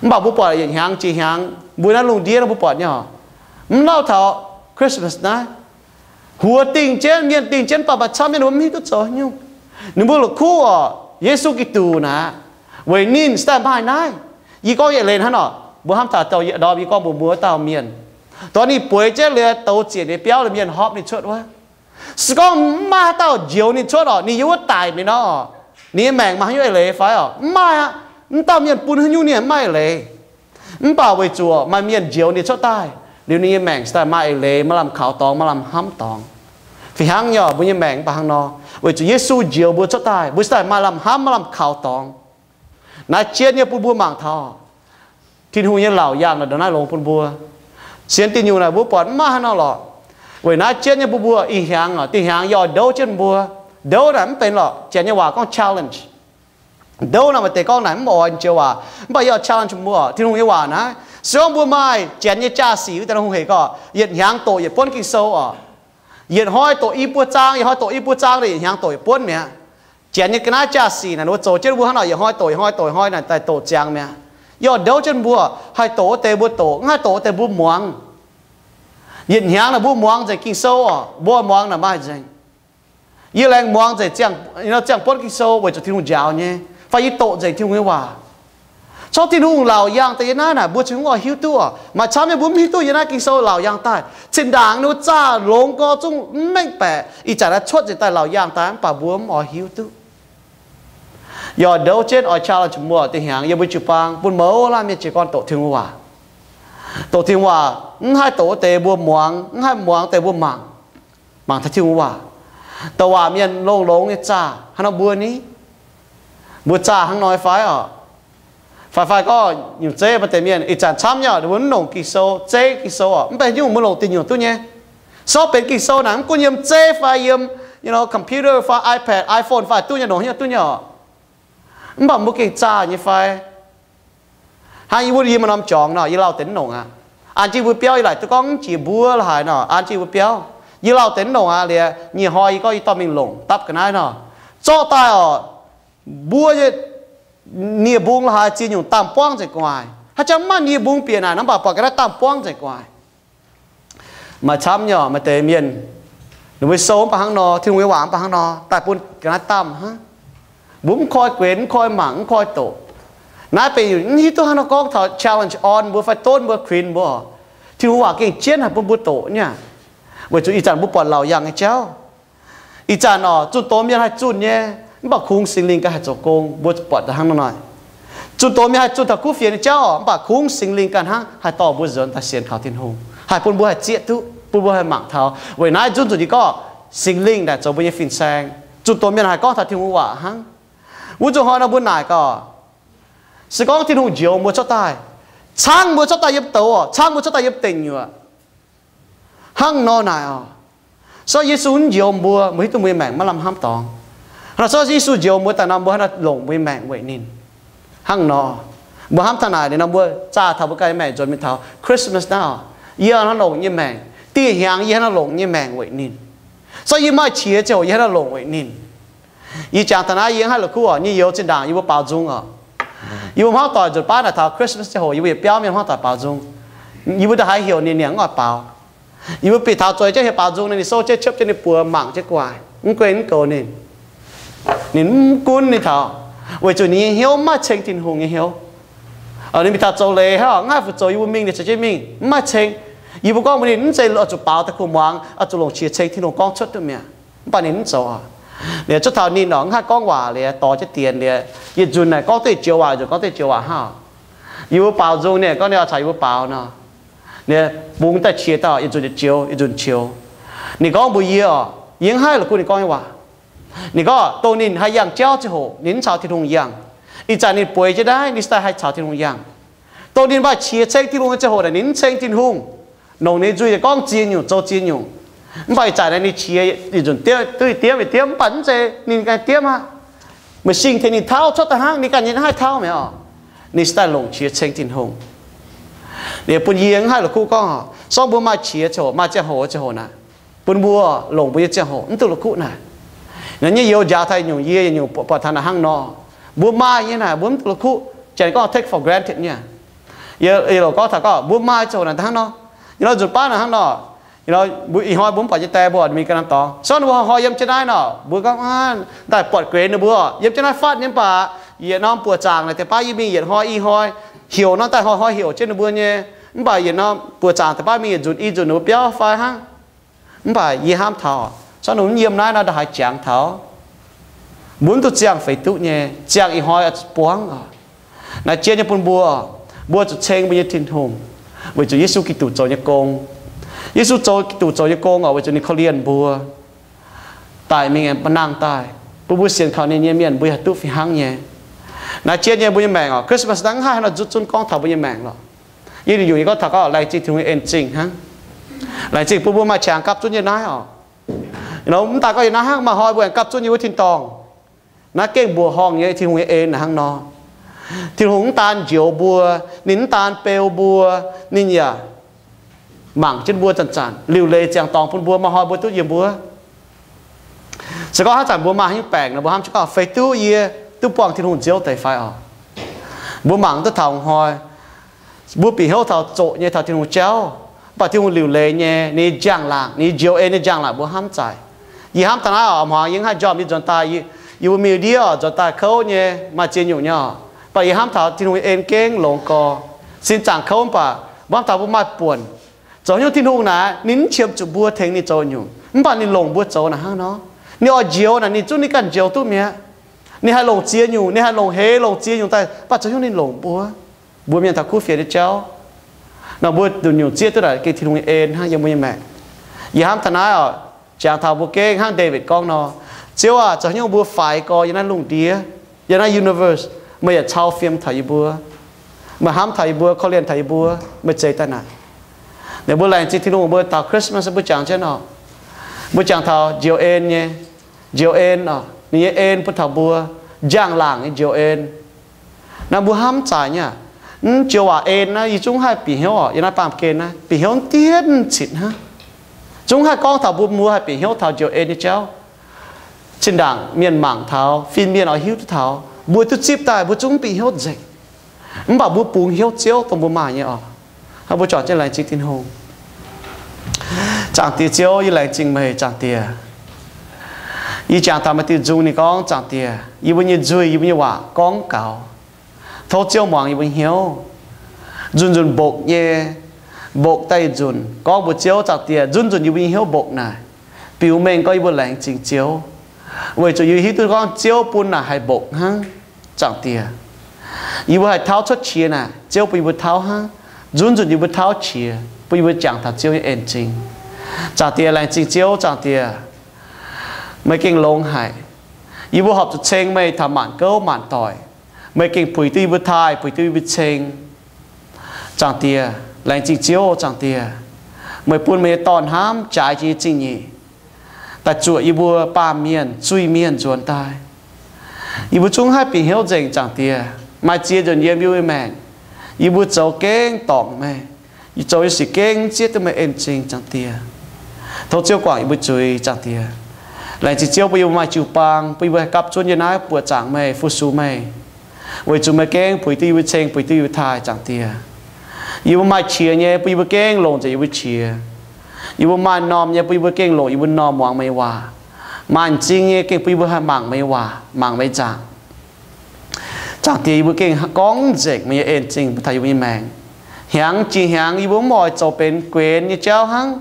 Mv baac mbuo buatc yietc hnyangx jiex hnyangx mbuo naaiv lungh ndiev nor mbuo buatc nyei oc, mv lauh taux Christmas naaiv, huox dingh jienv, mienh dingh jienv, mv baac maaih camv mienh mbuo mv hiuv duqv zoux haaix nyungc. Ninh mbuo la'kuqv oc, Yesu Giduc naaic, weic ninh se daaih maaih naaiv. Yie gorngv yietc leiz hnangv nor, mbuo hnamv taux douc yietc ndorm yie gorngv mbuox mbuo wuov dauh mienh, dongh ninh bueix jienv liuz douz ziec nyei biauv liuz mienh hopv ninh cuotv wuov. Se gorngv mv maaih haaix dauh njoux ninh cuotv oc, ninh yiem wuov daic mingh nor, ninh nyei maengc maaih haaix nyungc eix leiz fai oc? Mv maaih aqv. Mv dauh mienh bun haaix nyungc ninh mv maaih eix leiz. Mv baac weic zuqc maaih mienh njoux ninh cuotv daaih, liuz ninh nyei maengc se daaih maaih eix leiz, maaih lamh kaux dorngx, maaih lamh hnamv dorngx. Fih hnangv nyei oc, mbuo nyei maengc mv baac hnangv nor. Weic zuqc Yesu njoux mbuo cuotv daaih, mbuo se daaih maaih lamh hnamv, maaih lamh kaux dorngx. Naaiv jienv nyei bun mbuo mangc taux Tin-Hungh nyei laauc yaangh naaic ndongc naaiv longx bun mbuo. Sienx diuh nyungc naaic mbuo buatc mv maaih haaix nor lorqc. Weic naaiv jienv nyei bun mbuo ih hnyangx oc, diuh hnyangx yie oix ndouv jienv mbuo. Ndouv naaic mv benx lorqc, Janx nyei waac gorngv challenge. Ndouv naaic maaih deix gorngv naaic mv oix joux waac, mv baac yie oix challenge mbuo oc. Tin-Hungh nyei waac naaiv, se gorngv mbuo maaih Janx nyei jaa-sic wuov deix, Tin-Hungh heuc gorngv yietc hnyangx doqc yietc buonv Ging-Sou oc. Yietc hnoi doqc i buo zaang, yietc hnoi doqc i buo zaang, yietc hnyangx doqc yietc buonv mi'aqv. Janx nyei ga'naaiv jaa-sic naaic, ninh mbuo zoux jienv mbuo hnangv nor, yietc hnoi doqc, yietc hnoi doqc, yietc hnoi naaic daaih doqc ziangx mi'aqv. Yie oix ndouv jienv mbuo, haih doqc wuov deix mbuo doqc, mv haih doqc wuov deix mbuo muangx. Yietc hnyangx naaic mbuo muangx nzengc Ging-Sou oc, mbuo muangx naaic maaih nzengc. Yie laengz muangx nzengc ziangh, ziangh buonv Ging-Sou weic zuqc Tin-Hungh njaaux nyei, fai yie doqc nzengc Tin-Hungh nyei waac. Corc Tin-Hungh laauc yaangh daaih yie naaiv naaic, mbuo cingx mv oix hiuv duqv oc. Maaih camv nyei mbuo mv hiuv duqv yie naaiv Ging-Sou laauc yaangh daaih. Zinh ndaangc ninh mbuo zaah longx gorx zungv mv mengh baeqc, ih zanc naaiv cuotv nzengc daaih laauc yaangh daaih, mv baac mbuo mv oix hiuv duqv. Yie oix ndouv jienv oix challenge mbuo deix hnyangx yiem mbuo jiu-baang bun mouz laanh mienh jiez gorn doqc Tin-Hungh waac. Doqc Tin-Hungh waac mv haih doqc wuov deix mbuo muangx, mv haih muangx deix mbuo mangc, mangc taux Tin-Hungh waac. Douc waac mienh longx-longx nyei zaah hnangv nor mbuo ni, mbuo zaah hnangv nor fai oc? Fai, fai gorngv nyungc zeiv maaih deix mienh ih zanc camv nyei, ninh mbuo mv longc Ging-Sou, zeiv Ging-Sou oc. Mv baac nyungc mbuo longc diuh nyungc duqv nyei. Sortv benx Ging-Sou naaic mv gunv yiem zeiv fai yiem, you know, computer fai iPad, iPhone fai duqv nyei, longc haaix nyungc duqv nyei oc. Mv baac mbuo gengh zaah nyei fai? Hnangv yie wuov yie maaih norm jorngx nor, yie lauh deix mv longc aqv. An jienv mbuo biauv, yie laaic duqv gorngv mv jiex mbuo la'haaix nor, an jienv mbuo biauv. Yie lauh deix mv longc aqv. Liuz nyic hnoi yie gorngv yie dorh mingh longc dapv ga'naaiv nor, zorqv daaih oc, mbuo nyei nie-mbung la'haaix ziex nyungc daanh buangv nzengc gu'nguaaic. Haaix zanc mv maaih nie-mbung bieqc naaic nor, mv baac buatc ga'naaiv daanh buangv nzengc gu'nguaaic. Maaih camv nyei oc, maaih deix mienh, ninh mbuo sou mv baac hnangv nor, Tin-Hungh nyei waac mv baac hnangv nor, daaih bun ga'naaiv daanh hnangv. Mbuo mv koi guenx, mv koi mangc, mv koi doqc. Naaiv benx nyungc mv hiuv duqv hnangv nor gorngv taux challenge on mbuo fai donv mbuo, cringe mbuo oc. Tin-Hungh waac gengh jienv haih bun mbuo doqc nyei aqv. Weic zuqc ih zanc mbuo buatc laauc yangh nyei jauv. Ih zanc oc, zunh doz mienh haih zunh nyei, mv baac kungx Singx Lingh ganh haih zoux gong, mbuo buatc daaih hnangv nor hnoi. Zunh doz mienh haih zunh taux kuv fienx nyei jauv oc, mv baac kungx Singx Lingh ganh hnangv haih dorh mbuo nzuonx daaih sienx kaux Tin-Hungh, haih bun mbuo haih zieqv duqv, bun mbuo haih mangc taux. Weic naaiv nzunc nzunc yie gorngv Singx Lingh naaic zoux mbuo nyei fin-saeng. Zunh doz mienh haih gorngv taux Tin-Hungh waac hnangv. Wuov nzunc hnoi nor mbuo naaic gaax, se gorngv Tin-Hungh njoux mbuo cuotv daaih, caangv mbuo cuotv daaih yiem douz oc, caangv mbuo cuotv daaih yiem deic nyuoqc hnangv nor naaic oc. Sortv Yesu mv njoux mbuo, mbuo hiuv duqv mbuo nyei maengc maiv lamh hnamv dorngx. Hnangv nor sortv Yesu njoux mbuo daaih nor, mbuo hnangv naaiv longc mbuo nyei maengc weic ninh. Hnangv nor, mbuo hnamv taux naaic liuz nor, mbuo zaah taux mbuo ganh nyei maengc nzuonx mingh taux Christmas naaiv oc, yie hnangv longc nyei maengc, dieh hnyangx yie hnangv longc nyei maengc weic ninh. Sortv yie maaih qiex ziangh hoc yie hnangv longc weic ninh. Yie jangx taux naaiv yie mv haih la'kuqv oc, nyei youz zinh ndaangc yie mbuo baaux nzung oc. Yie mbuo hmuangv doic nzuonx baav naaic taux Christmas ziangh hoc yie mbuo yietc biauv mienh hmuangv doic baaux nzung. Yie mbuo ndongc haaix heuc ninh, ninh mv oix baaux. Yie mbuo bieqc taux zueiz jienv heuc baaux nzung, ninh sou jienv ciepv jienv ninh buoz mangc jienv gu'nguaaic, mv guei mv goux ninh. Ninh mv gunv ninh taux, weic zuqc ninh nyei hnyouv mv maaih ceng Tin-Hungh nyei hnyouv. Ninh mingh taux zoux leiz hnangv, mv haih fu zoux, yie mbuo mingh ninh caux jienv mingh, mv maaih ceng. Yie mbuo gorngv mbuox ninh, mv zeiz oix zuqc baaux daaih kuh muangx, oix zuqc longc qiex ceng Tin-Hungh gorngv cuotv duqv mi'aqv. Mv baac ninh mv zoux. Liuz cuotv taux ninh oc, mv haih gorngv waac liuz dorh jienv dienx liuz, yietc nzunc naaic gorngv duqv joux waac, yietc nzunc gorngv duqv joux waac hnangv. Yie mbuo baaux nzung, ninh gorngv ninh oix caux yie mbuo baaux nor, ninh bungx daaih qiex dauh, yietc nzunc joux, yietc nzunc joux. Ninh gorngv mbuox yie oc, yie mv haih la'kuqv ninh gorngv nyei waac. Ninh gorngv dongh ninh haih yangh jauv ziangh hoc ninh mv caux Tin-Hungh yangh. Ih zanc ninh bueix jienv naaiv, ninh se daaih haih caux Tin-Hungh yangh. Dongh ninh maaih qiex ceng Tin-Hungh nyei ziangh hoc naaic ninh mv ceng Tin-Hungh. Longc ninh nyei nzuih yietc gorngv ziex nyungc zoux ziex nyungc. Mv baac ih zanc naaic ninh qiex yietc nzunc diemv, duqv diemv yietc diemv, mv baac mv zeiz ninh ganh diemv aqv. Meih sing tengx ninh tauv cuotv daaih hnangv, ninh ganh nyei haih tauv mi'aqv oc. Ninh se daaih longc qiex ceng Tin-Hungh. Liuz bun yie mv haih la'kuqv gorngv, sortv mbuo maaih qiex ziangh hoc, maaih ziangh hoc ziangh hoc naaic, bun mbuo longc mbuo nyei ziangh hoc mv duqv la'kuqv naaic. Naaiv nyei youz njaaux taux nyungc yie, nyungc buatc taux naaic hnangv nor. Mbuo maaih nyei naaic mbuo mv duqv la'kuqv, janx gorngv take for granted nyei. Yie loc gorngv taux gorngv mbuo maaih ziangh hoc naaic hnangv nor. Yie nor nzunc baav naaic hnangv nor. Ih hnoi mbuo mv buatc nyei die mbuo mingh ganh norm dorngx. Sortv ninh mbuo hnoi-hnoi yiem jienv naaiv nor, mbuo gorngv, daaih buatc gueix ninh mbuo yiem jienv naaiv fatv nyei. Mv baac yietc norm buoqc zaangc naaic deix baav yie mingh yietc hnoi i hnoi heuc nor, daaih hnoi-hnoi heuc jienv ninh mbuo nyei. Mv baac yietc norm buoqc zaangc deix baav mingh yietc nzunc i nzunc ninh mbuo biauv fai hnangv. Mv baac yie hnamv taux, sortv ninh mbuo mv yiem naaiv nor, ndongc haaix jangx taux. Mbuo mv duqv ziangh feix duqv nyei, ziangh ih hnoi buangv oc. Naaiv jien nyei bun mbuo, mbuo zuqc ceng mbuo nyei Tin-Hungh weic zuqc Yesu Giduc zoux nyei gong. Yesu zoux, Giduc zoux nyei gong oc, weic zuqc ninh korv-lienh mbuo, daic mingh aengx nangh daaih, bun mbuo sienx kaux ninh nyei mienh mbuo haih duqv fih hnangv nyei. Naaiv jien nyei mbuo nyei maengc oc, Christmas naaiv mv haih haaix nor nzutv zunv gorngv taux mbuo nyei maengc lorqc. Yie nyungc-nyungc yie gorngv taux gorngv laengz zingh Tin-Hungh nyei en zingh hnangv. Laengz zingh bun mbuo maaih qangx gapv zunv yie naaiv oc. Mv daaih gorngv yie naaiv hnangv, maaih hnoi mbuo aengx gapv zunv yie wuov tin-dorngh. Naaiv gengh mbuoqc horngh nyei Tin-Hungh nyei en naaic hnangv nor. Tin-Hungh mv daan njoux mbuo, ninh mv daan beu mbuo, ninh yaac mangc jienv mbuo zanc-zanc, liuc leiz ziangx dorngx bun mbuo, maaih hnoi mbuo duqv yiem mbuo. Se gorngv haaix zanc mbuo maaih haaix nyungc baengc nor, mbuo hnamv jienv gorngv, feix duqv yie duqv buangh Tin-Hungh nziouv deix fai oc? Mbuo mangc duqv taux hnoi, mbuo bieqc hnyouv taux zoqc nyei taux Tin-Hungh jauv, mv baac Tin-Hungh liuc leiz nyei, ninh nyei njang-laangc, ninh nyei njoux en nyei njang-laangc mbuo hnamv zaic. Yie hnamv taux naaiv oc, hmuangx yie mv haih njormh, yie nzuonx daaih, yie mbuo mingh ndiev oc, nzuonx daaih kouv nyei, maaih ziex nyungc nyei oc. Mv baac yie hnamv taux Tin-Hungh nyei en gengh longx gorx. Sin zaangc kouv mv baac mbuo hnamv taux mbuo maaih buonc. Zoux haaix nyungc Tin-Hungh naaic ninh mv qiemx zuqc mbuo tengx ninh zoux nyungc, mv baac ninh longc mbuo zoux naaic hnangv nor. Ninh oix njoux naaic ninh zungv ninh ganh njoux duqv mi'aqv. Ninh haih longc ziex nyungc, ninh haih longc heix longc ziex nyungc daaih, mv baac zoux haaix nyungc ninh longc mbuo. Mbuo mienh taux kuv fienx nyei jauv, Nor mbuo nduqc nyungc zieqv duqv naaic gengh Tin-Hungh nyei en hnangv yiem mbuo nyei maengc. Yie hnamv taux naaiv oc, jangx taux mbuo gengh hnangv Ndaawitv gorngv nor, Ziouv aac, zoux haaix nyungc mbuo faix gorx yiem naaiv lungh ndiev, yiem naaiv universe, meih yaac cau fiem taux yie mbuo. Meih hnamv taux yie mbuo, korv-lienh taux yie mbuo, meih zeix daaih naaic. Ninh mbuo laengz zingh Tin-Hungh, mbuo taux Christmas mbuo jangx jienv oc. Mbuo jangx taux njoux en nyei, njoux en oc, ninh nyei en bun taux mbuo, njang-laangc nyei njoux en. Naaiv mbuo hnamv zaaix nyei aqv. Mv joux waac en naaiv yie zungv haih bieqc hnyouv oc, yiem naaiv baamh gen naaiv bieqc hnyouv diemv citv hnangv. Zungv haih gorngv taux mbuo, mbuo haih bieqc hnyouv taux njoux en nyei jauv. Zinh ndaangc mienh mangc taux, fin-mienh oix hiuv duqv taux, mbuo duqv zipv daaih, mbuo zungv bieqc hnyouv nzengc. Mv baac mbuo bungx hnyouv Ziouv dongh mbuo maaih nyei oc. Hnangv mbuo juangc jienv laengz zingh Tin-Hungh. Zaangc Diex Ziouv, yie laengz zingh meih. Zaangc Diex, yie jangx taux maaih diuh nzung ninh gorngv, Zaangc Diex, yie mbuo nyei nzuih, yie mbuo nyei waac gorngv gaux. Tov Ziouv muangx yie mbuo hnyouv. Nzunc nzunc mbokc nyei, mbokc daaih yietc nzunc gorngv mbuox Ziouv, Zaangc Diex, nzunc nzunc yie mbuo nyei hnyouv mbokc naaic, biux mengh gorngv yie mbuo laengz zingh Ziouv, weic zuqc yie hiuv duqv gorngv Ziouv bun naaic haih mbokc hnangv. Zaangc Diex, yie mbuo haih tauv cuotv qiex naaic, Ziouv bun yie mbuo tauv hnangv. Nzunc nzunc yie mbuo tauv qiex bun yie mbuo jangx taux Ziouv nyei en-zingh. Zaangc Diex, laengz zingh Ziouv. Zaangc Diex, meih gengh longx haic. Yie mbuo horpc zuqc ceng meih taux maanc gouv maanc doic. Meih gengh puix duqv yie mbuo taaih, puix duqv yie mbuo ceng. Zaangc Diex, laengz zingh Ziouv. Zaangc Diex, meih bun meih nyei Dorn hnamv jaaix jiex nyei zingh nyeic daaih zuoqc yie mbuo baamh mienh, zuiz-mienh nzuonx daaih. Yie mbuo zungv haih bieqc hnyouv nzengc. Zaangc Diex, maaih ziex nzunc yiem yie mbuo nyei maengc, yie mbuo zoux gengh dorngc meih, yie zoux nyei sic gengh zieqv duqv meih en-zingh. Zaangc Diex, tov Ziouv guangc yie mbuo zuiz. Zaangc Diex, laengz zingh Ziouv bun yie mbuo maaih jiu-baang, bun yie mbuo haih gapv zunv yiem naaiv buoqc zaangc meih, fu-sux meih, weic zuqc meih gengh puix duqv yie mbuo ceng, puix duqv yie mbuo taaih. Zaangc Diex, yie mbuo maaih qiex nyei, bun yie mbuo gengh longc nzengc yie mbuo qiex. Yie mbuo maaih m'normh nyei, bun yih mbuo gengh longc yie mbuo m'normh muangx meih nyei waac. Maaih m'zing nyei, gengh bun yie mbuo haih mangc meih nyei waac, mangc meih nyei nzaangc. Zaangc Diex, yie mbuo gengh gorngv nzengc meih nyei en-zingh bun taux yie mbuo nyei maengc. Hnyangx jiex hnyangx yie mbuo mv oix zoux benx guenx nyei jauv hnangv.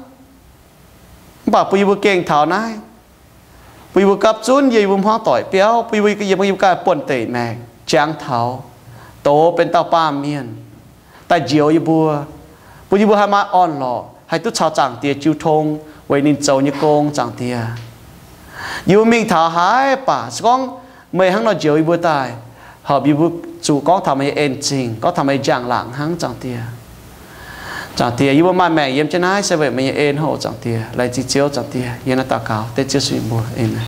Mv baac bun yie mbuo gengh taux naaiv, bun yie mbuo gapv zunv yiem yie mbuo hmuangv doic biauv, bun yie mbuo yiem yie mbuo ganh buonv-deic maengc jangx taux, doz benx dauh baamh mienh daaih njoux yie mbuo, bun yie mbuo haih maaih orn-lorqc, haih duqv caux Zaangc Diex jiu tong weic ninh zoux nyei gong. Zaangc Diex, yie mbuo mingh taux haaix baac se gorngv meih hnangv nor njoux yie mbuo daaih, horpc yie mbuo zuqc gorngv taux meih nyei en-zingh, gorngv taux meih nyei njang-laangc hnangv. Zaangc Diex, Zaangc Diex, yie mbuo maaih maengc yiem jienv naaiv se weic meih nyei en haic. Zaangc Diex, laengz zingh Ziouv. Zaangc Diex, yie naaiv daux gaux dengv Ziouv Yesu nyei mbuox. Aamen.